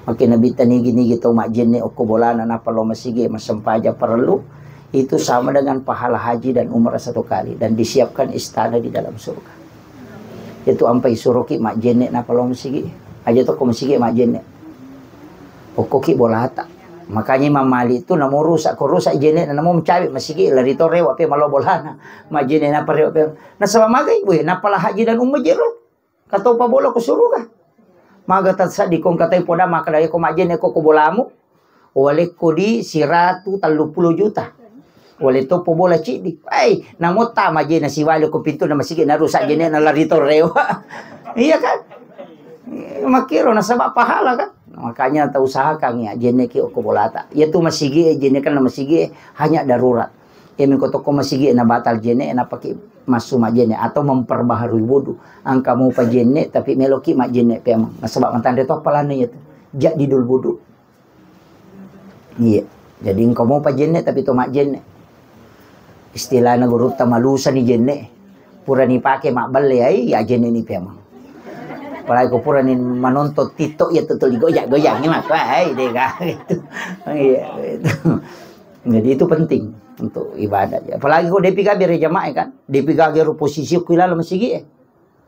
Makke nabitta nigi-nigi tau majjenne okko bolana napa lo masigi massempajang parellu, itu sama dengan pahala haji dan umrah satu kali dan disiapkan istana di dalam surga. Itu ampai suroki majjenne napa lo masigi. Aja to ko masigi majjenne. Okkoki bolata. Makanya Imam Malik itu namo rusak, ko rusak jenne namo mencawe masigi lari to rewa pe malo bolana. Majjenne napa rewa pe. Nasaba magai, weh, napa la haji dan umrah jero. Katau pabola ko suruga. Maga tasaddi kong katai poda makkeda ko majjenne ko ko bolamu. Walekko di siratu telluppulo juta. Wale to pobola ciddi. Ai, namo ta majjenne siwale ko pintu na masigi na rusak jenne na lari to rewa. Iya kan? Makkiro nasaba pahala kan. Makanya tau usahakan ya jenne ki okko bolata. Iya tu masigi e, jenne kan masigi e hanya darurat. Iya mengko toko masigi e na batal jenne, napaki massu majenne atau memperbaharui wudu. Angka mau pa jenne tapi meloki majenne pemang. Nasaba matanre to apalane iya tu. Jadi dul wudu. Iya. Jadi engkau mau pa jenne tapi to majenne. Istilahna gurutta malusa ni jenne. Pura ni pake mabballe ai ya jenne ni pemang. Apalagi ko pura ni manonton TikTok ya tutul goyang-goyang ni mah ai dega gitu. Iya gitu. Jadi itu penting untuk ibadah. Apalagi ko depi gabe jamaah kan. Depi gabe ro posisi ku ilalo masigi e.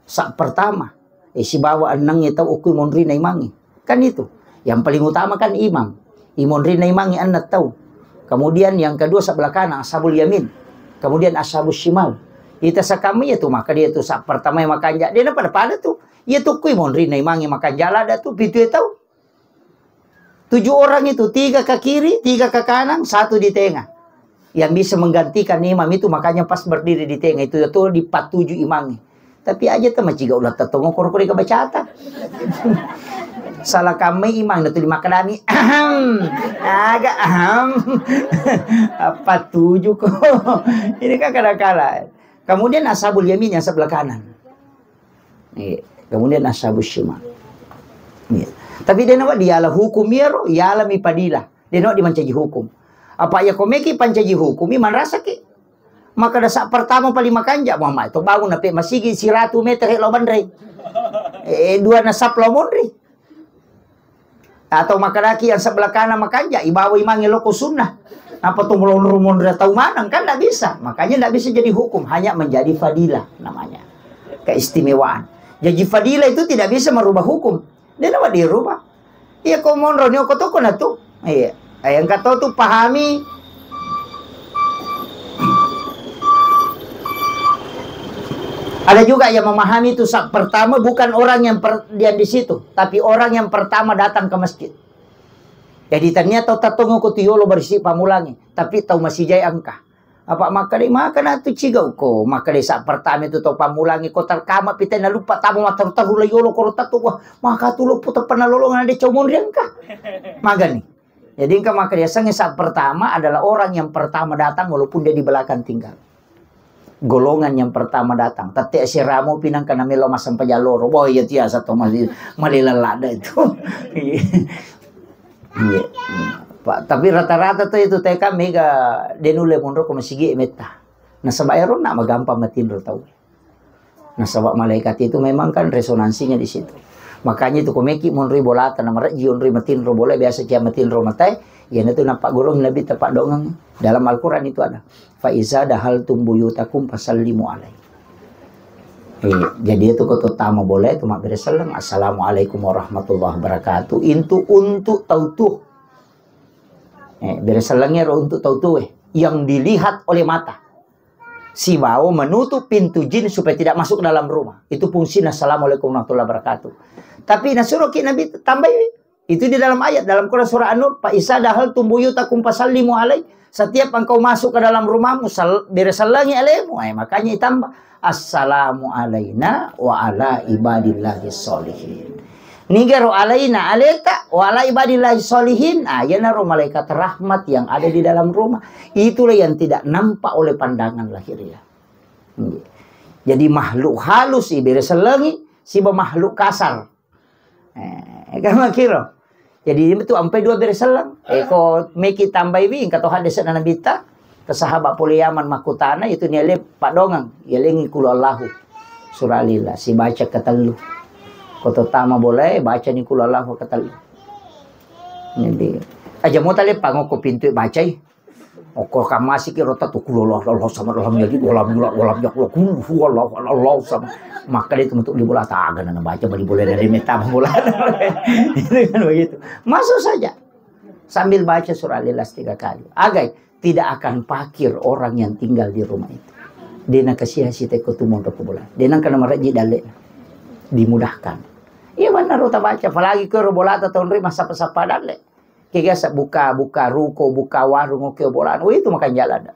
Sa pertama, eh, sibawa ennengnge tau okui monrina imangnge. Kan itu. Yang paling utama kan imam. Imonrina imangnge enneng tau. Kemudian yang kedua sebelah kanan, ashabul yamin. Kemudian ashabus shimal. Ita sakamma iya tu maka dia tu sa pertama yang makanja. Dia pada-pada tu. Iya tu kui monrina imangnge makanja lada tu pitu tau. Tujuh orang itu, tiga ke kiri, tiga ke kanan, satu di tengah. Yang bisa menggantikan imam itu, makanya pas berdiri di tengah itu, itu dipatuju imamnya. Tapi aja tu maciga ulah tetongo koro-koro ke bacata. Salah kami imam itu dimakadami. Ahem. Agak ahem. Apa tujuh kok? Ini kan kadang-kala. Kemudian ashabul yamin yang sebelah kanan. Iya. Kemudian ashabus shimal. Iya. Tapi dia nawa diala hukum iyaro, iala mi padila. Dia nawa dimancaji hukum. Apa ya komeki pancaji hukum, i manrasa ki. Maka dasa pertama paling makanja Muhammad itu bangun nape masigi siratu meter lo banre. Eh, dua nasab lo monri. Atau makkadaki yang sebelah kanan makanja, ibawa imangnge loko sunnah. Apa tu melonro monro tau maneng kan tidak bisa. Makanya tidak bisa jadi hukum, hanya menjadi fadilah namanya. Keistimewaan. Jadi fadilah itu tidak bisa merubah hukum. Dia dapat dirubah. Iya ko monro ni oko toko na tu. Iya. Eh, yang kata tu pahami. Ada juga yang memahami itu sa- pertama bukan orang yang per- yang di situ, tapi orang yang pertama datang ke masjid. Jadi ternyata tatongo ko tu yolo berisi pamulangi, tapi tau masih jai angka. Apa makkeda maka na tu cigau ko, makkeda sa pertama itu tau pamulangi ko terkama pita na lupa tamu mataru-taru la yolo koro tatu wah, maka tu lupa tepa na lolongan ada comon ri angka. Magani. Jadi engka makkeda sange sa pertama adalah orang yang pertama datang walaupun dia di belakang tinggal. Golongan yang pertama datang. Tette siramo pinang kana melo massempajang loro. Boh, iya tiasa to mali-, malila ladda itu. Iya. Iya. Pak, tapi rata-rata tuh itu teka mega denulle monro ko masigi metta. Nasaba ero na magampang matinro tau. Nasaba malaikat itu memang kan resonansinya di situ. Makanya itu komeki monri bolata na marejji onri matinro bola biasa cia matinro matai. Iya itu nampak gurung Nabi tepak dongeng dalam Al-Quran itu ada. Fa iza dahaltum buyutakum fasallimu alaihi. Eh, jadi itu kau terutama boleh itu mabbere selleng, "Assalamualaikum warahmatullahi wabarakatuh." Itu untuk tau tuh. Eh, bere sellengnya ro untuk tau tuh, eh, yang dilihat oleh mata. Sibawa menutup pintu jin supaya tidak masuk ke dalam rumah. Itu fungsinya assalamualaikum warahmatullahi wabarakatuh. Tapi nasuro ki Nabi tambahi. Itu di dalam ayat, dalam Quran surah An-Nur, "Fa iza dahaltum buyutakum fasallimu alaihi." Setiap engkau masuk ke dalam rumahmu, sal- bere sellengi alemu. Eh, makanya ditambah, "Assalamu alaina wa ala ibadillahi sholihin." Nigaro alaina aleta, wa ala ibadillahi sholihin. Ah, iyanaro malaikat rahmat yang ada di dalam rumah. Itulah yang tidak nampak oleh pandangan lahiriah. Jadi makhluk halus ibere sellengi, siba makhluk kasar. Eh, kan makkiro. Jadi itu ampai dua bere selleng. Eh, ko meki tambai wi, engka to hadis na Nabitta, ke sahabat pole Yaman makkutana, itu niale padongang, yalengi kulu Allahu. Surah Lillah, si baca ketellu. Ko to tama boleh, baca ni kulu Allahu ketellu. Jadi, aja mau tale pangoko pintu bacai. Oko kamasi ki rota tu kulu Allah, Allah sama dalam jadi dalam jula dalam jakula kulu Allah Allah sama. Maka dia tuh untuk di bola taga na baca bali bola dari meta bola. Itu kan begitu. Masuk saja. Sambil baca surah Al-Ikhlas tiga kali. Agai, tidak akan pakir orang yang tinggal di rumah itu. Dia nak kasih hasil teko tu mondok bola. Dia nak kena meraji dalle. Dimudahkan. Iya benar rota baca. Apalagi ke bola atau tonri masa pesapa dalle. Kegasa buka, buka ruko, buka warung, oke bola. Oh, itu makan jalan.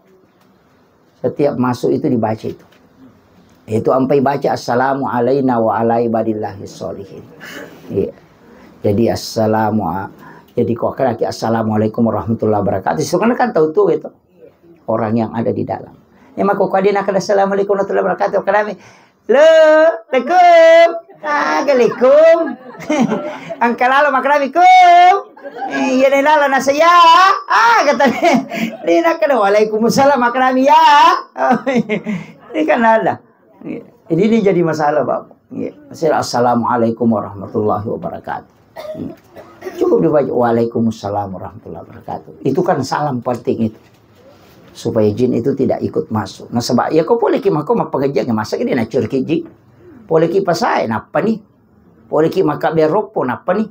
Setiap masuk itu dibaca itu. Itu ampai baca, "Assalamu alaina wa ala ibadillahi sholihin." Iya. Jadi assalamu a-, jadi ko akkalaki assalamualaikum warahmatullahi wabarakatuh. Itu kan, kan tahu tuh itu orang yang ada di dalam. Ya mako ko dia nak assalamualaikum warahmatullahi wabarakatuh. Kadami, "Lo, assalamualaikum." "Assalamualaikum." Engka lalo makkadami, "Kum." "Iya, ne lalo nasa ya." Ah, kata dia. Dia nak kena, "Waalaikumsalam," makkadami, "Ya." Ini kan ada. Jadi ini jadi masalah, Pak. Iya. Masalah, "Assalamualaikum warahmatullahi wabarakatuh." Iya. Cukup dibaca, "Waalaikumsalam warahmatullahi wabarakatuh." Itu kan salam penting itu. Supaya jin itu tidak ikut masuk. Nasaba, ya ko poleki mako mappangajang, masa ki dia nacuriki jin? Poleki pasae, nappa ni? Poleki makkabbe roppo, nappa ni?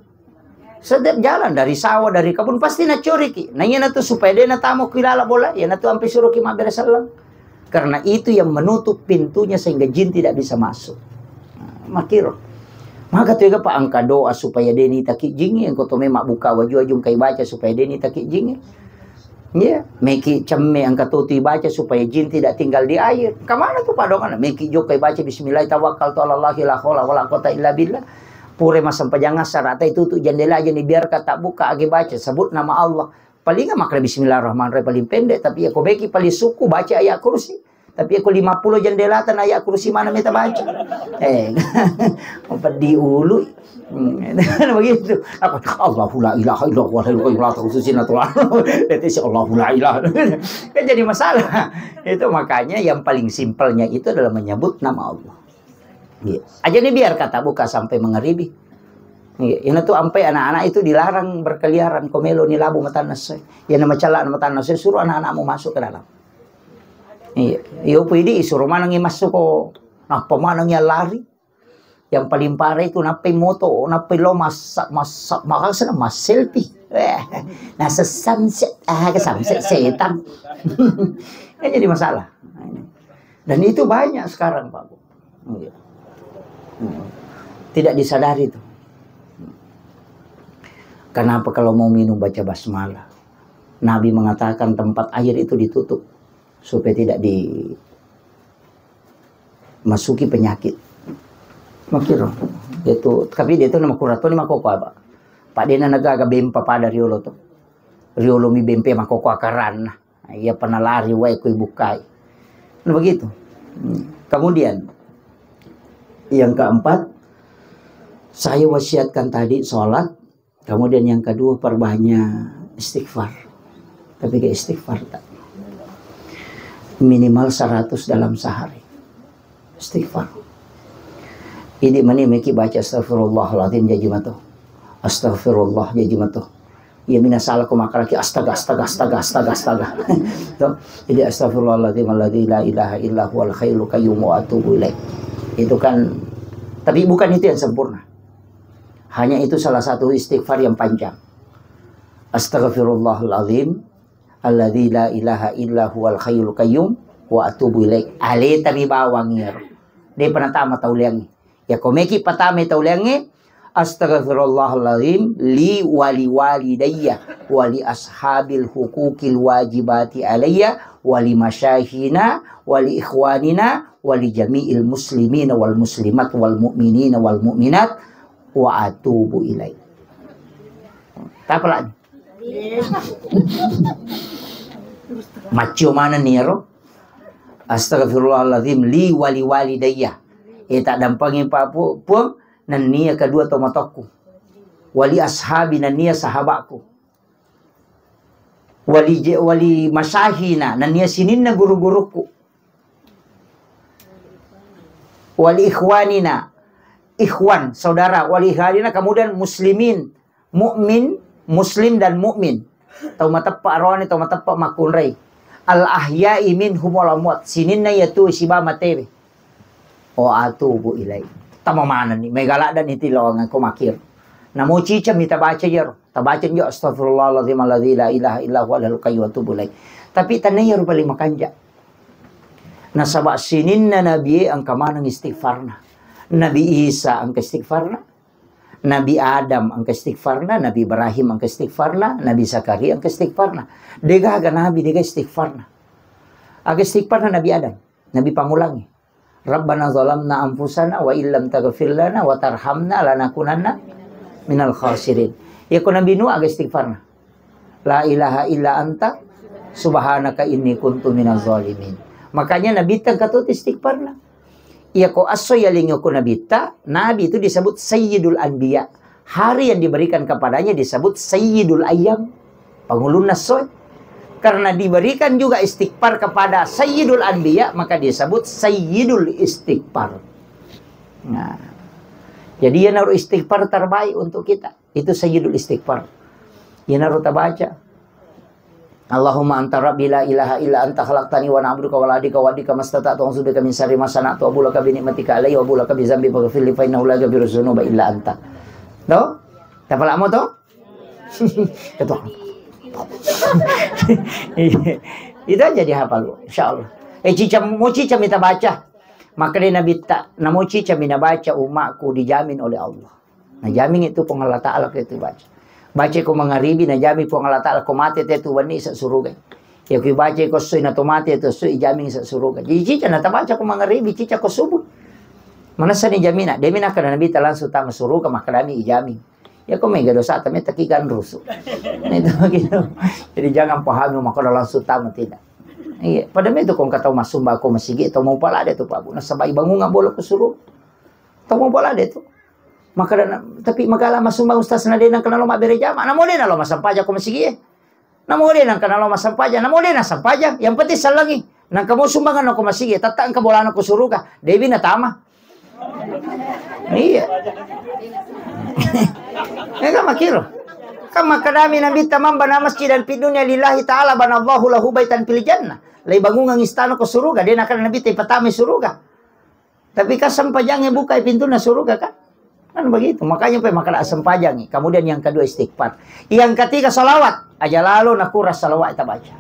Setiap jalan, dari sawah, dari kabun, pasti nacoriki. Nah, iyanatu supaya de natama ku ilala bola, iyanatu ampe suroki mabbere selleng. Karena itu yang menutup pintunya sehingga jin tidak bisa masuk. Nah, makiro. Maka tu ega pa engka doa supaya de nitaki jin, engka to memang buka waju-waju engka ibaca supaya de nitaki jin. Iya, meki cemme engka to tu ibaca supaya jin tidak tinggal di air. Kamana tu padongan? Meki jokka ibaca bismillah tawakkaltu ala Allahi la haula wala quwata illa billah. Pura massempajang asar, ata itu tu jendela aja dibiarkan tak buka, agi baca, sebut nama Allah. Paling makkeda bismillahirrahmanirrahim paling pendek, tapi ya ko beki paling suku baca ayat kursi. Tapi ya ko lima puluh jendela tan ayat kursi mana meta baca. Eh, peddi ulu. Hmm, begitu. Aku, "Allahu la ilaha illa huwal hayyul qayyum la ta'khudzuhu sinatun wa la nawm." Itu si Allahu la ilaha. Kan jadi masalah. Itu makanya yang paling simpelnya itu adalah menyebut nama Allah. Iya. Aja ni biar kata buka sampai mengeribi. Iya, ina tu ampai anak-anak itu dilarang berkeliaran, ko melo ni labu matanna se. Iya, nama cala matanna se, suruh anak-anakmu masuk ke dalam. Iya, iyo pidi suruh manengi masuk ko. Nappa manengi lari. Yang paling parah itu nappai moto, nappai lo massa, massa, makasana mas selfie. Eh, nasa sunset, ah, ke sunset setan. Ya, jadi masalah. Dan itu banyak sekarang, Pak Bu. Iya. Hmm. Tidak disadari itu. Kenapa kalau mau minum baca basmalah? Nabi mengatakan tempat air itu ditutup supaya tidak dimasuki penyakit. Makiro. Itu, tapi dia itu nama kuratoni makoko apa? Pak dena negaga bempa pada riolo tu. Riolo mi bempe makoko akaranna. Iya pernah lari wae kui bukai. Nah, begitu. Hmm. Kemudian, yang keempat, saya wasiatkan tadi sholat. Kemudian yang kedua, perbanyak istighfar. Tapi ke istighfar tak? Minimal seratus dalam sehari. Istighfar. Ini meni meki baca astagfirullahaladzim jaji mato. Astagfirullah jaji mato. Ya mina salah ko makalaki astaga, astaga, astaga, astaga, astaga. Tuh. Jadi astagfirullahaladzim alladzi la ilaha illa huwal hayyul qayyum wa atubu ilaih. Itu kan, tapi bukan itu yang sempurna. Hanya itu salah satu istighfar yang panjang. Astagfirullahaladzim alladzi la ilaha illa huwal hayyul qayyum wa atubu ilaih. Aleta mi bawang iyaro. De pernah tama tau leangi. Ya ko meki patama tau leangi. Astagfirullahaladzim li wali walidayya wali ashabil hukukil wajibati alayya wali masyaykhina wali ikhwanina wali jami'il muslimina wal muslimat wal mu'minina wal mu'minat wa atubu ilaih. Tapa lagi. Maccio manenni iyaro. Astagfirullahaladzim li wali walidayya. Eh, tak dampangi Pak Pu-, Puang, nennia kedua tomatoku. Wali ashabi nennia sahabatku. Wali je-, wali masyaykhina nennia sininna guru-guruku. Wali ikhwanina, ikhwan, saudara, wali ikhwanina, kemudian muslimin, mukmin, muslim dan mukmin. Tau mateppa arone, tau mateppa makkunrai. Al ahya'i minhum wal amwat. Sininna iya tu siba matewe. O atubu ilai. Tama manenni, mega ladda ni tilawangeng ko makir. Namo ciceng mi tabaca iyaro. Tabaca jo astagfirullahaladzim alladzi la ilaha illa huwal hayyul qayyum wa atubu ilai. Tapi tanna iyaro paling makanja. Nasaba sininna nabie engka maneng istighfarna. Nabi Isa engka istighfarna. Nabi Adam engka istighfarna, Nabi Ibrahim engka istighfarna, Nabi Zakaria engka istighfarna. Degaga nabi dega istighfarna. Aga istighfarna Nabi Adam, Nabi Pangulangi. Rabbana zalamna anfusana wa illam taghfir lana wa tarhamna lanakunanna. minal khasirin. Iya ko Nabi Nuh aga istighfarna. La ilaha illa anta subhanaka inni kuntu minaz zalimin. Makanya Nabi tengka tu istighfarna. Iya ko asso yalingi ko Nabitta, Nabi itu disebut Sayyidul Anbiya. Hari yang diberikan kepadanya disebut Sayyidul Ayyam. Pangulunna essoe. Karena diberikan juga istighfar kepada Sayyidul Anbiya, maka disebut Sayyidul Istighfar. Nah, jadi iyanaro istighfar terbaik untuk kita. Itu Sayyidul Istighfar. Iyanaro tabaca. Allahumma anta rabbi la ilaha illa anta khalaqtani wa ana abduka wa ana ala ahdika wa wa'dika mastata'tu a'udzu bika min syarri ma sana'tu abu laka bi ni'matika alayya wa abu laka bi dzambi faghfirli fa innahu la yaghfiru dzunuba illa anta. To? Tapalamo to? Ketok. Iya. Itu aja dihafal, Bu. Insyaallah. Eh, cica, mo cica mita baca. Maka dia Nabi tak, namo cica mina baca umatku dijamin oleh Allah. Najamingngi tu Puang Allah Ta'ala ko itu baca. Baca ko mangaribi, najamin Puang Allah Ta'ala ko mate te tu wenni sa suruga. Ya, ku baca ko sui na to mate tu sui jamin sa suruga. Jadi cica na tabaca ko mangaribi, cica ko subuh. Manessa ni jamina, demi nakana Nabi ta langsung tama suruga, makadami ijamin. Ya ko mega dosa ta meta ki ganrusu. Nah, itu gitu. Jadi jangan pahami maka langsung tama, tidak. Iya, pada itu kong kata masumba ko masigi, tau mau pala de tu Pak Bu. Nasaba ibangunga bolo ko suruga. Tau mau pala de tu. Maka dana, tapi magala massumbang ustaz na de nang kenal lo mabbere jama. Namo de na lo massempajang ko masigi e. Namo de nang kenal lo massempajang. Namo de na sempajang. Yang penting sallangi. Nang kamu sumbangan ko masigi e. Tatta engka bolana ko suruga. Dewi na tama. Iya. Ya kan makiro. Kan makadami Nabi tamam bana masjid dan fid dunia lillahi ta'ala bana Allahu lahu baitan fil jannah. Lai bangungan istana ko suruga. De na kan Nabi te patama suruga. Tapi kan sempajangnge bukai pintunna suruga kan? Kan begitu. Makanya pe makana sempajangngi. Kemudian yang kedua istighfar. Yang ketiga salawat. Aja lalo nakura salawat tabaca.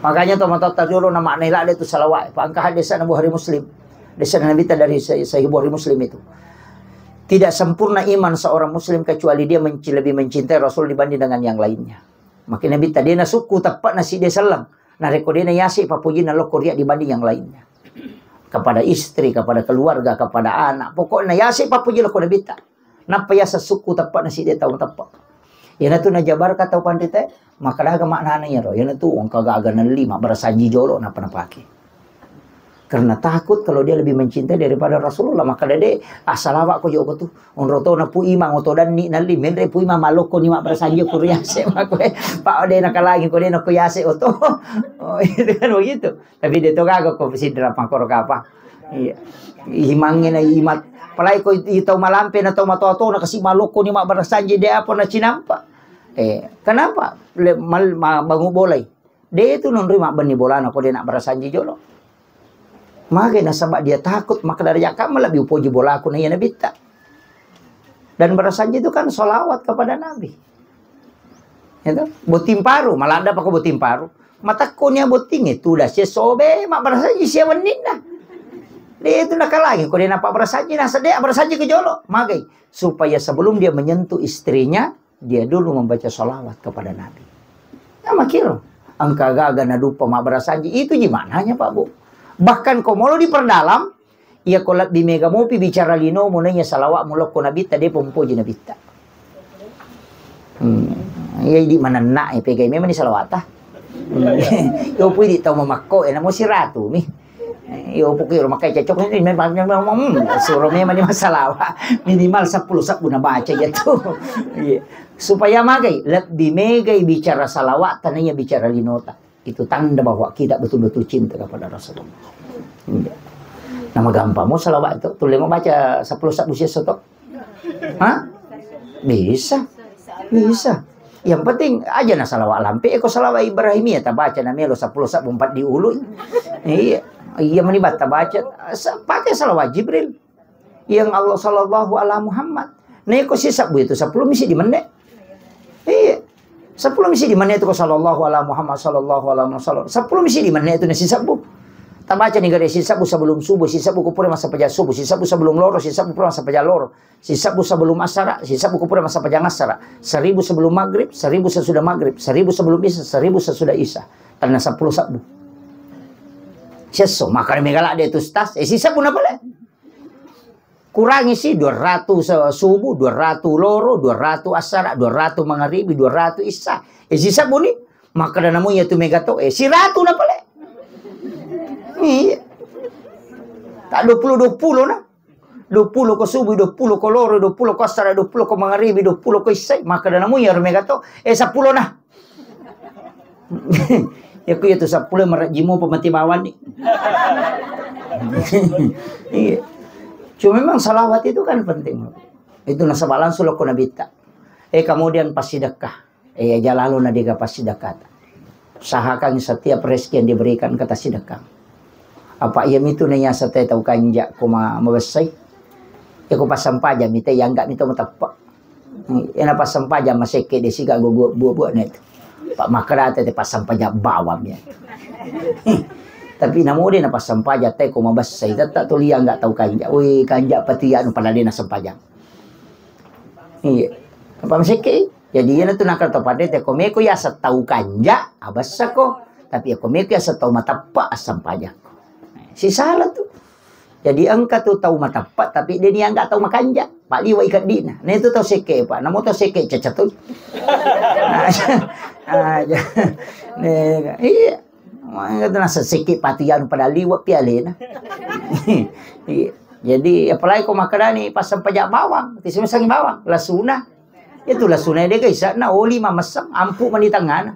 Makanya to matotta jolo na maknai lade tu salawat. Pangka hadis na Bukhari Muslim. Hadis Nabi ta dari Sahih Sahih Bukhari Muslim itu. Tidak sempurna iman seorang muslim kecuali dia menci-, lebih mencintai Rasul dibanding dengan yang lainnya. Makanya Nabi ta dena sukku teppana si dia sellang. Narekko dena yase papojinna lokko ria dibanding yang lainnya. Kepada istri, kepada keluarga, kepada anak. Pokokna yase papoji lokko Nabitta. Nappa yasa sukku teppana sidde tau teppe. Iyanatu najabarka tau panrita, maka daga maknana iyaro. Iyanatu engka gaga nelli mabbarasanji jolo nappa napake. Karena takut kalau dia lebih mencintai daripada Rasulullah, maka dede, ah, salawat ko joko tu. Onro to na Pu Imang oto danni nalli, menre Pu Imang malokko ni mabbarasanji ko riase makkoe. Pak de nakalangi ko de nako yase oto. Oh, itu kan begitu. Tapi de to gaga ko sidra makoro kapa. Iya. Imangnge na imat. Apalagi ko i tau malampe na tau matoa-toa na kasi malokko ni mabbarasanji de apa na cinampa. Eh, kenapa? Le, mal, ma, bangu bolai. De tu nonroi mabbenni bolana ko de nabbarasanji jolo. Mage nasaba dia takut, maka dari jaka lebih upoji bolaku na iya nabitta. Dan barasanji itu kan salawat kepada Nabi. Ya toh? Botting paru, maladda pako botting paru. Matakko nia botting itu dah sia sobe, mabbarasanji sia wenninna. De tu nakalangi ko de napabbarasanji, nasa de abbarasanji ke jolo. Magai supaya sebelum dia menyentuh istrinya, dia dulu membaca salawat kepada Nabi. Nah, makiro. Engka gaga nadupa mabbarasanji. Itu ji maknanya, Pak Bu. Bahkan ko molo diperdalam, iya ko lebbi mega mopi bicara linomu naiya salawatmu lokko Nabitta, depa mupoji Nabitta. Hmm. Iya, idi manenna, eh, pegai memang ni salawata. Hmm. Yo pui di tau mamakko, eh, namo siratu mi. Eh, yo pokoknya rumah kai cocok ini memang, memang, hmm, suruh memang ni masalah, Pak. Minimal sepuluh sabbu na baca ya tu. Iya. Supaya magai, lebbi megai bicara salawat, tanaya bicara linota. Itu tanda bahwa kita betul-betul cinta kepada Rasulullah. Iya. Nama gampang mau salawat itu, tulis mau baca sepuluh sabbu siesso to. Hah? Bisa. Bisa. Yang penting aja na salawat lampe, eko salawat Ibrahimiyah tabaca na melo sepuluh sabbu empat di ulu. Iya. Iya meni batta baca. Sa-, pakai salawat Jibril. Yang Allah sallallahu ala Muhammad. Neko sisabbu itu sepuluh misi di menne. Iya. Sepuluh misi di menne itu ko sallallahu ala Muhammad, sallallahu ala Muhammad. Sepuluh misi di menne itu na sisabbu. Tabaca ni gare sisabbu sebelum subuh, sisabbu ko pura masa paja subuh, sisabbu sebelum loro, sisabbu pura masa paja loro. Sisabbu sebelum asara, sisabbu ko pura masa pajang asara. Seribu sebelum maghrib, seribu sesudah maghrib, seribu sebelum isya, seribu sesudah isya. Karena sepuluh sabbu. Sesso, makanya megala de tu stas, eh, sisabbu na pale. Kurangi si dua ratu se-, subuh, dua ratu loro, dua ratu asara, dua ratu mangaribi, dua ratu isya. Eh, sisebbu ni. Makkeda namo iya tu mega to, eh, siratu na pale. Iya. Tak dua puluh, dua puluh na. Dua puluh ko subuh, dua puluh ko loro, dua puluh ko asara, dua puluh ko mangaribi, dua puluh ko isya. Makkeda namo iya mega to, eh, seppulo na. Ya, ku iya tu seppulo marajimo pemati bawang ni. Iya. Cuma memang salawat itu kan penting. Itu nasaba langsung lo ko nabitta. Eh, kemudian pas sidekah. Eh, aja lalo na dega pas sidekah. Usahakan setiap rezeki yang diberikan kata sidekah. Apa iya mitu na iya satai tau kanja ko ma-, mabessai. Ya ko passempajang mita iya enggak mita mateppe. Ena passempajang masekke de siga gua buat-buat na itu. Pak makkeda te passempajang bawang ya. Tapi namo de na passempajang te ko mabessai tetta tuli iya enggak tau kanja. Wih, kanja pati anu pada de na sempajang. Iya. Apa masekke? Jadi iya tu nakal to pada te ko meko iya setau kanja, abessako. Tapi iya ko meko iya setau mateppe assempajang. Sisala tu. Jadi engka tu tau mateppe, tapi de nianggap tau makanja. Pak liwa ikat dina. Nah itu tau sekke, Pak. Namo tau sekke cacat tu. Ah, iya. Iya. Maka tu nasa sekke pati anu pada liwa pialena. Iya. Jadi apalagi ko makkedani passempajang bawang, tisi messangi bawang, lasuna. Itu lasuna de gaisa na oli mamessang ampu mani tangana.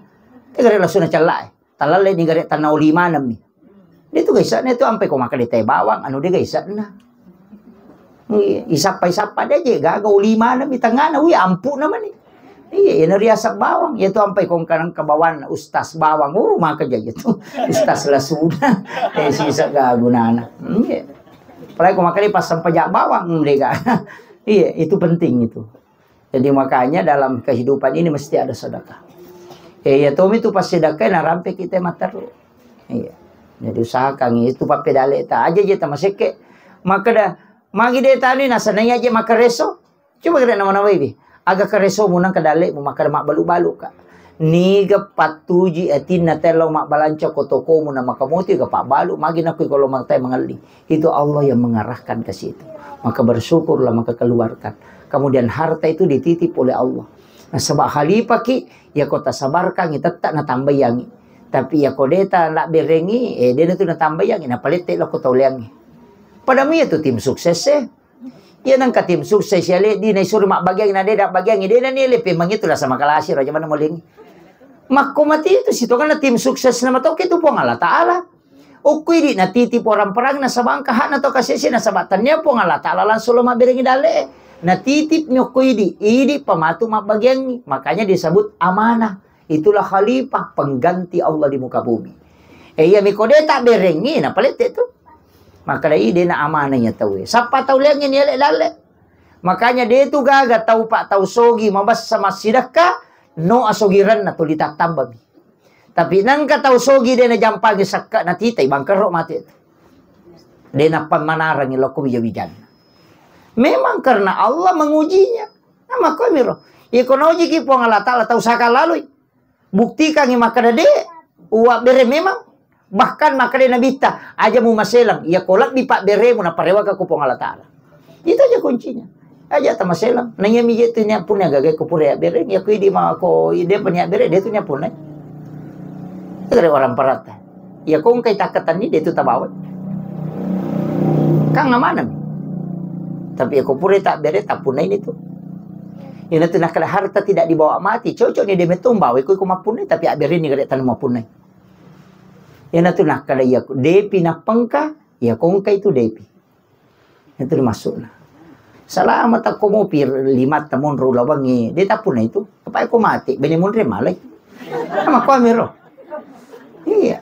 Tegare lasuna cella. Talalle ni gare tanna oli maneng mi. Itu gaisa na itu ampe ko makkeda te bawang anu de gaisa na. Iya, isappa-isappa de je gaga oli maneng mi tangana, wi ampu na mani. Iya, iya na riaseng bawang. Iya tu ampai kong kanang ke bawang ustaz bawang. Oh, maka jaji tu. Ustaz lasuna. Eh, sisa ga gunana. Iya. Apalagi ko makkeda passempajang bawang, hmm, dega. Iya, itu penting itu. Jadi makanya dalam kehidupan ini mesti ada sedekah. Eh, iya, tomi tu pas sedekah narampe kita matteru. Iya. Jadi usahakan itu pappedale ta aja je ta masekke. Makkeda magi de tanu nasenai aja makkareso. Coba kira nama-namai wi. Aga karesomu nang ka dalle'mu makkeda mabbalu-balu ka. Niga pattuji atinna tello mabbalanca ko tokomu na makamotu ga pabbalu magi nakui ko lo mangtai mangelli. Itu Allah yang mengarahkan ke situ. Maka bersyukurlah, maka keluarkan. Kemudian harta itu dititip oleh Allah. Nasaba khalifah ki, ya ko tasabarkangi tetap natambayangi. Tapi ya ko deta labberengi, eh dena tu natambayangi, napalette lo ko tauleangi. Padamu ya tu tim sukses eh. Iya nengka tim sukses ya, le, di naisuro mabbagiang, na de da bagiang, de na nile pemang itu rasa makalasi raja mana moling. Makko mati itu situ karena tim sukses nama tau itu Puang Allah Ta'ala. Okko idi natitip orang perang nasaba engka hakna to kasese nasaba tania Puang Allah Ta'ala langsung lo mabberengi dalle. Natitip mi okko idi, idi pamatu mabbagiangi. Makanya disebut amanah. Itulah khalifah pengganti Allah di muka bumi. Eh, iya miko de tak berengi, na palette tu. Maka dai de na amanah ya tau. Sappa tau liangi ni elek dalle. Makanya de tu gaga tau pak tau sogi mabassa massidakka, no asogiranna tuli tattambami. Tapi nengka tau sogi de na jampangi sakka na titai bangkero mate tu. De na pammanarangi lokko wija-wijanna. Memang karena Allah mengujinya. Nah, makko miro. Iko naujiki Puang Allah Ta'ala tau saka lalui. Buktikangi makkeda de, uwabbere memang. Bahkan makkeda Nabitta, aja mu maselang, iya ko lebbi pabberemu naparewaka ku Puang Allah Ta'ala. Itu aja kuncinya. Aja ta maselang. Nanya mi je tu nia punna gaga ku pura ya bereng, ya ku idi ma ko ide pun ya bereng, de tu nia punna. Itu dari orang parata. Ya ko engkai takkatanni de tu tabawa. Kang amanami. Tapi ya ko pura tak bere tak punna ini tu. Ina tu nakkeda harta tidak dibawa mati. Cocok ni de metu mbawa iko iko mappunnai tapi abberenni gare tanah mappunnai. Ina tu nakkeda iya depi nappengka, iya kongka itu depi. Itu maksudna. Salama takko mopi lima tamonro lawangi, de tappunnai itu. Apa iko mati, bene monre malai. Ama ko amiro. Iya.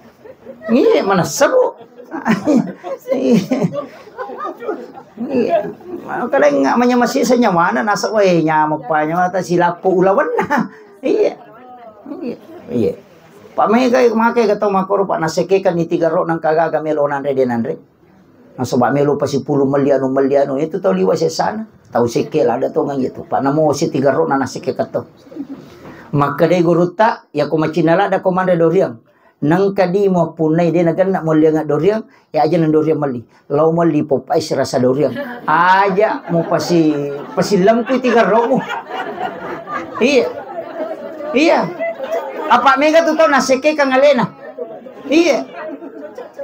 Iya, manessa, Bu. Iya. Iya. Makanya nggak manyamasi senyawana nasa wae nyamuk pa nyamata silappo ulawenna. Iya. Iya. Iya. Pak mega make ga tau makoro Pak nasekekan ni tiga ro nang kagaga melo nanre de nanre. Nasaba melo pasipulu melli anu, melli anu, itu tau liwa sesana. Tau sekke lada tongeng itu. Pak namo si tiga ro nana sekke keto. Makkedai gurutta, ya ko macinna lada ko manre doriang. Nengka di mo punnai de nagenna molliang doriang, ya aja nang doriang melli. Lao melli poppai sirasa doriang. Aja mo pasi, pasilempui tiga romu. Iya. Iya. Apa mega tu tau nasekekang alena. Iya.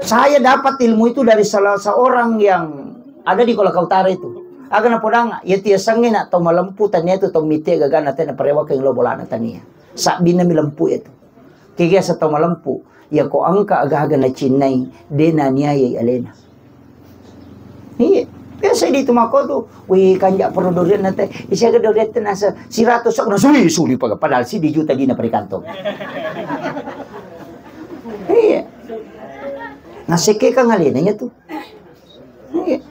Saya dapat ilmu itu dari salah seorang yang ada di Kolaka Utara itu. Aga napodang, ya tiasengnge na tau malempu tania itu tau mite gagana tena parewakeng lo bolana tania. Sabbinna mi lempu itu. Kegasa tau malempu, yako engka aga-aga nacinnai, de naniayai alena. Iya, biasa di tu mako tu, wih kanja perlu durian nate, isi aga durian tenasa, siratus sok nasui, suli pada, padahal si di juta dina perikantong. Iya. Nasekekang alena nya tu. Iya.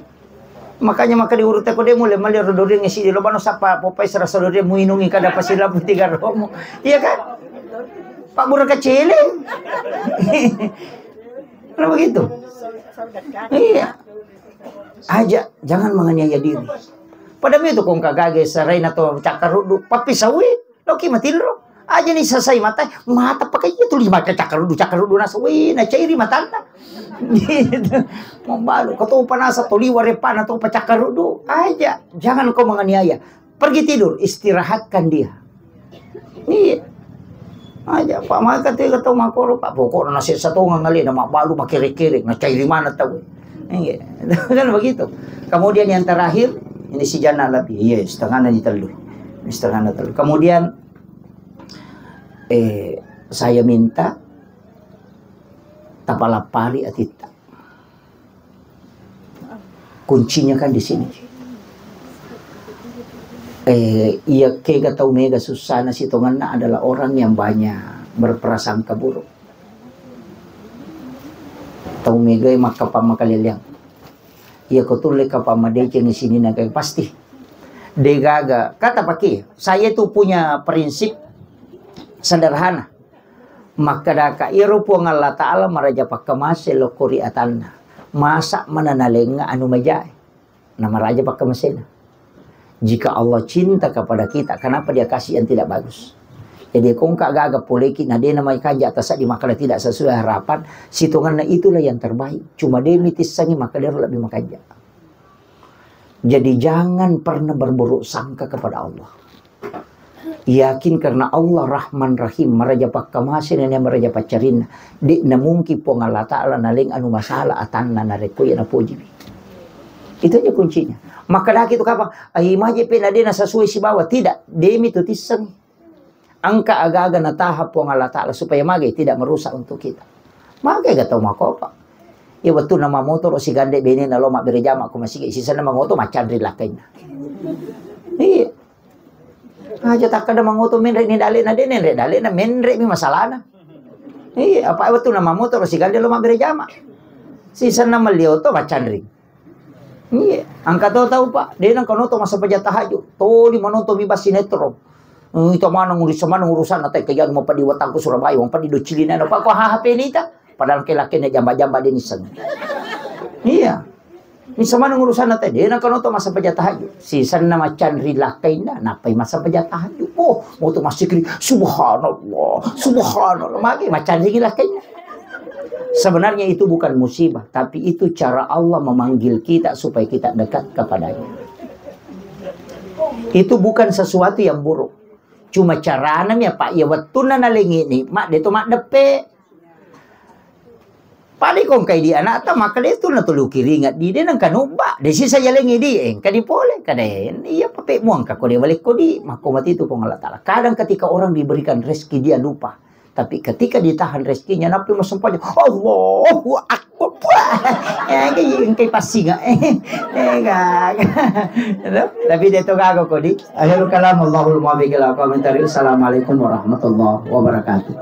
Makanya maka diurut aku de mulai mali rodoriang isi di lobano sapa popai serasa doriang muinungi kada pasilapu tiga romo. Iya kan? Pak Buraka Celeng. Kenapa begitu? Iya. Aja, jangan menganiaya diri. Pada itu kong kagage seraina to cakkaruddu, papi sawi. Loki matinro. Aja ni sasai mata, mata pakai iya tuli maka cakkaruddu, cakkaruddu nasa, wih, na cairi matanna. Gitu. Membalu, kau tahu panasa tuli warepana tuh pacakkaruddu. Aja, jangan kau menganiaya. Pergi tidur, istirahatkan dia. Iya. Aja, Pak, maka tuh kau tahu makoro, Pak, pokoknya nasi satu ngali, nama balu makere-kere, na cairi mana tahu. Iya. Kan begitu. Kemudian yang terakhir, ini si Jana lebih. Iya, setengahnya di telu. Ini setengahnya telu. Kemudian, eh, saya minta tapalappari atitta. Kuncinya kan di sini. Eh, iya kega tau mega sussana sitonganna adalah orang yang banyak berprasangka buruk. Tau mega makkapa makaleleang. Iya ko tulle kapa madeceng sininna kai pasti. Degaga, kata pake, saya itu punya prinsip sederhana. Makkedaka, iyaro Puang Allah Ta'ala maraja pakkamase lokko ri atanna. Masa mana nalengnga anu majae? Na maraja pakkamasena. Jika Allah cinta kepada kita, kenapa Dia kasih yang tidak bagus? Jadi, kongka gaga poleki, na dena mai kanja tasaddi makkeda tidak sesuai harapan, sitonganna itulah yang terbaik. Cuma demi tissangi, maka dia lebih makanja. Jadi, jangan pernah berburuk sangka kepada Allah. Yakin karena Allah Rahman Rahim, maraja pakkamase nennia maraja paccarinna. De' na mungkin Puang Allah Ta'ala naleng anu masalah atanna narekko iya napojiwi. Itu aja kuncinya. Makkedaki tu kapang, ai maje pe na de' na sesuai sibawa. Tidak, demi tu tisseng. Engka aga-aga nataha Puang Allah Ta'ala supaya magai tidak merusak untuk kita. Magai ga tau makopa. Iya, wettunna mamotoro sigande benena lo mabbere jama ko masigi, sisenna mangoto maccanri lakkainna. Iya. Aja takkada mangoto menre ni dalena, de' nenre dalena, menre mi masalana. Iya, apa wettunna mamotoro sigande lo mabbere jama. Sisenna melli oto maccanri. Iya, engka to tau, Pak, de' nengka nonton massempajang tahajud. Toli manonton mi bas sinetron. Eh, itu maneng urus maneng urusan na tai kejang mapadi watangku Surabaya, mapadi do cilina na, Pak, ko H P nita. Padahal ke lakene jamba-jamba de' nisseng. Iya. Nisseng maneng urusan na tai, de' nengka nonton massempajang tahajud. Sisenna maccanri lakkainna, nappai massempajang tahajud. Oh, mau tu massikiri, subhanallah, subhanallah. Magi maccanri lakkainna. Sebenarnya itu bukan musibah, tapi itu cara Allah memanggil kita supaya kita dekat kepada-Nya. Itu bukan sesuatu yang buruk. Cuma carana mi apa, iya wettunna nalengi nikmat, de' to maddeppe. Pada ko engkai di anakta, maka de' tu natulu kiringat di, de' nengka nubba, de' sisa jalengi di, engka di pole, kada iya pape muangka ko de' walekko di, makko mati tu Puang Allah Ta'ala. Kadang ketika orang diberikan rezeki, dia lupa. Tapi ketika ditahan rezekinya, nappi massempajang, Allahu Akbar. Wah. Eh, engkai, engkai passinga. Eh, gaga. Tapi de' to gaga ko di. Akhirul kalam, Allahul muwaffiq ila aqwamit thariq. Assalamualaikum warahmatullahi wabarakatuh.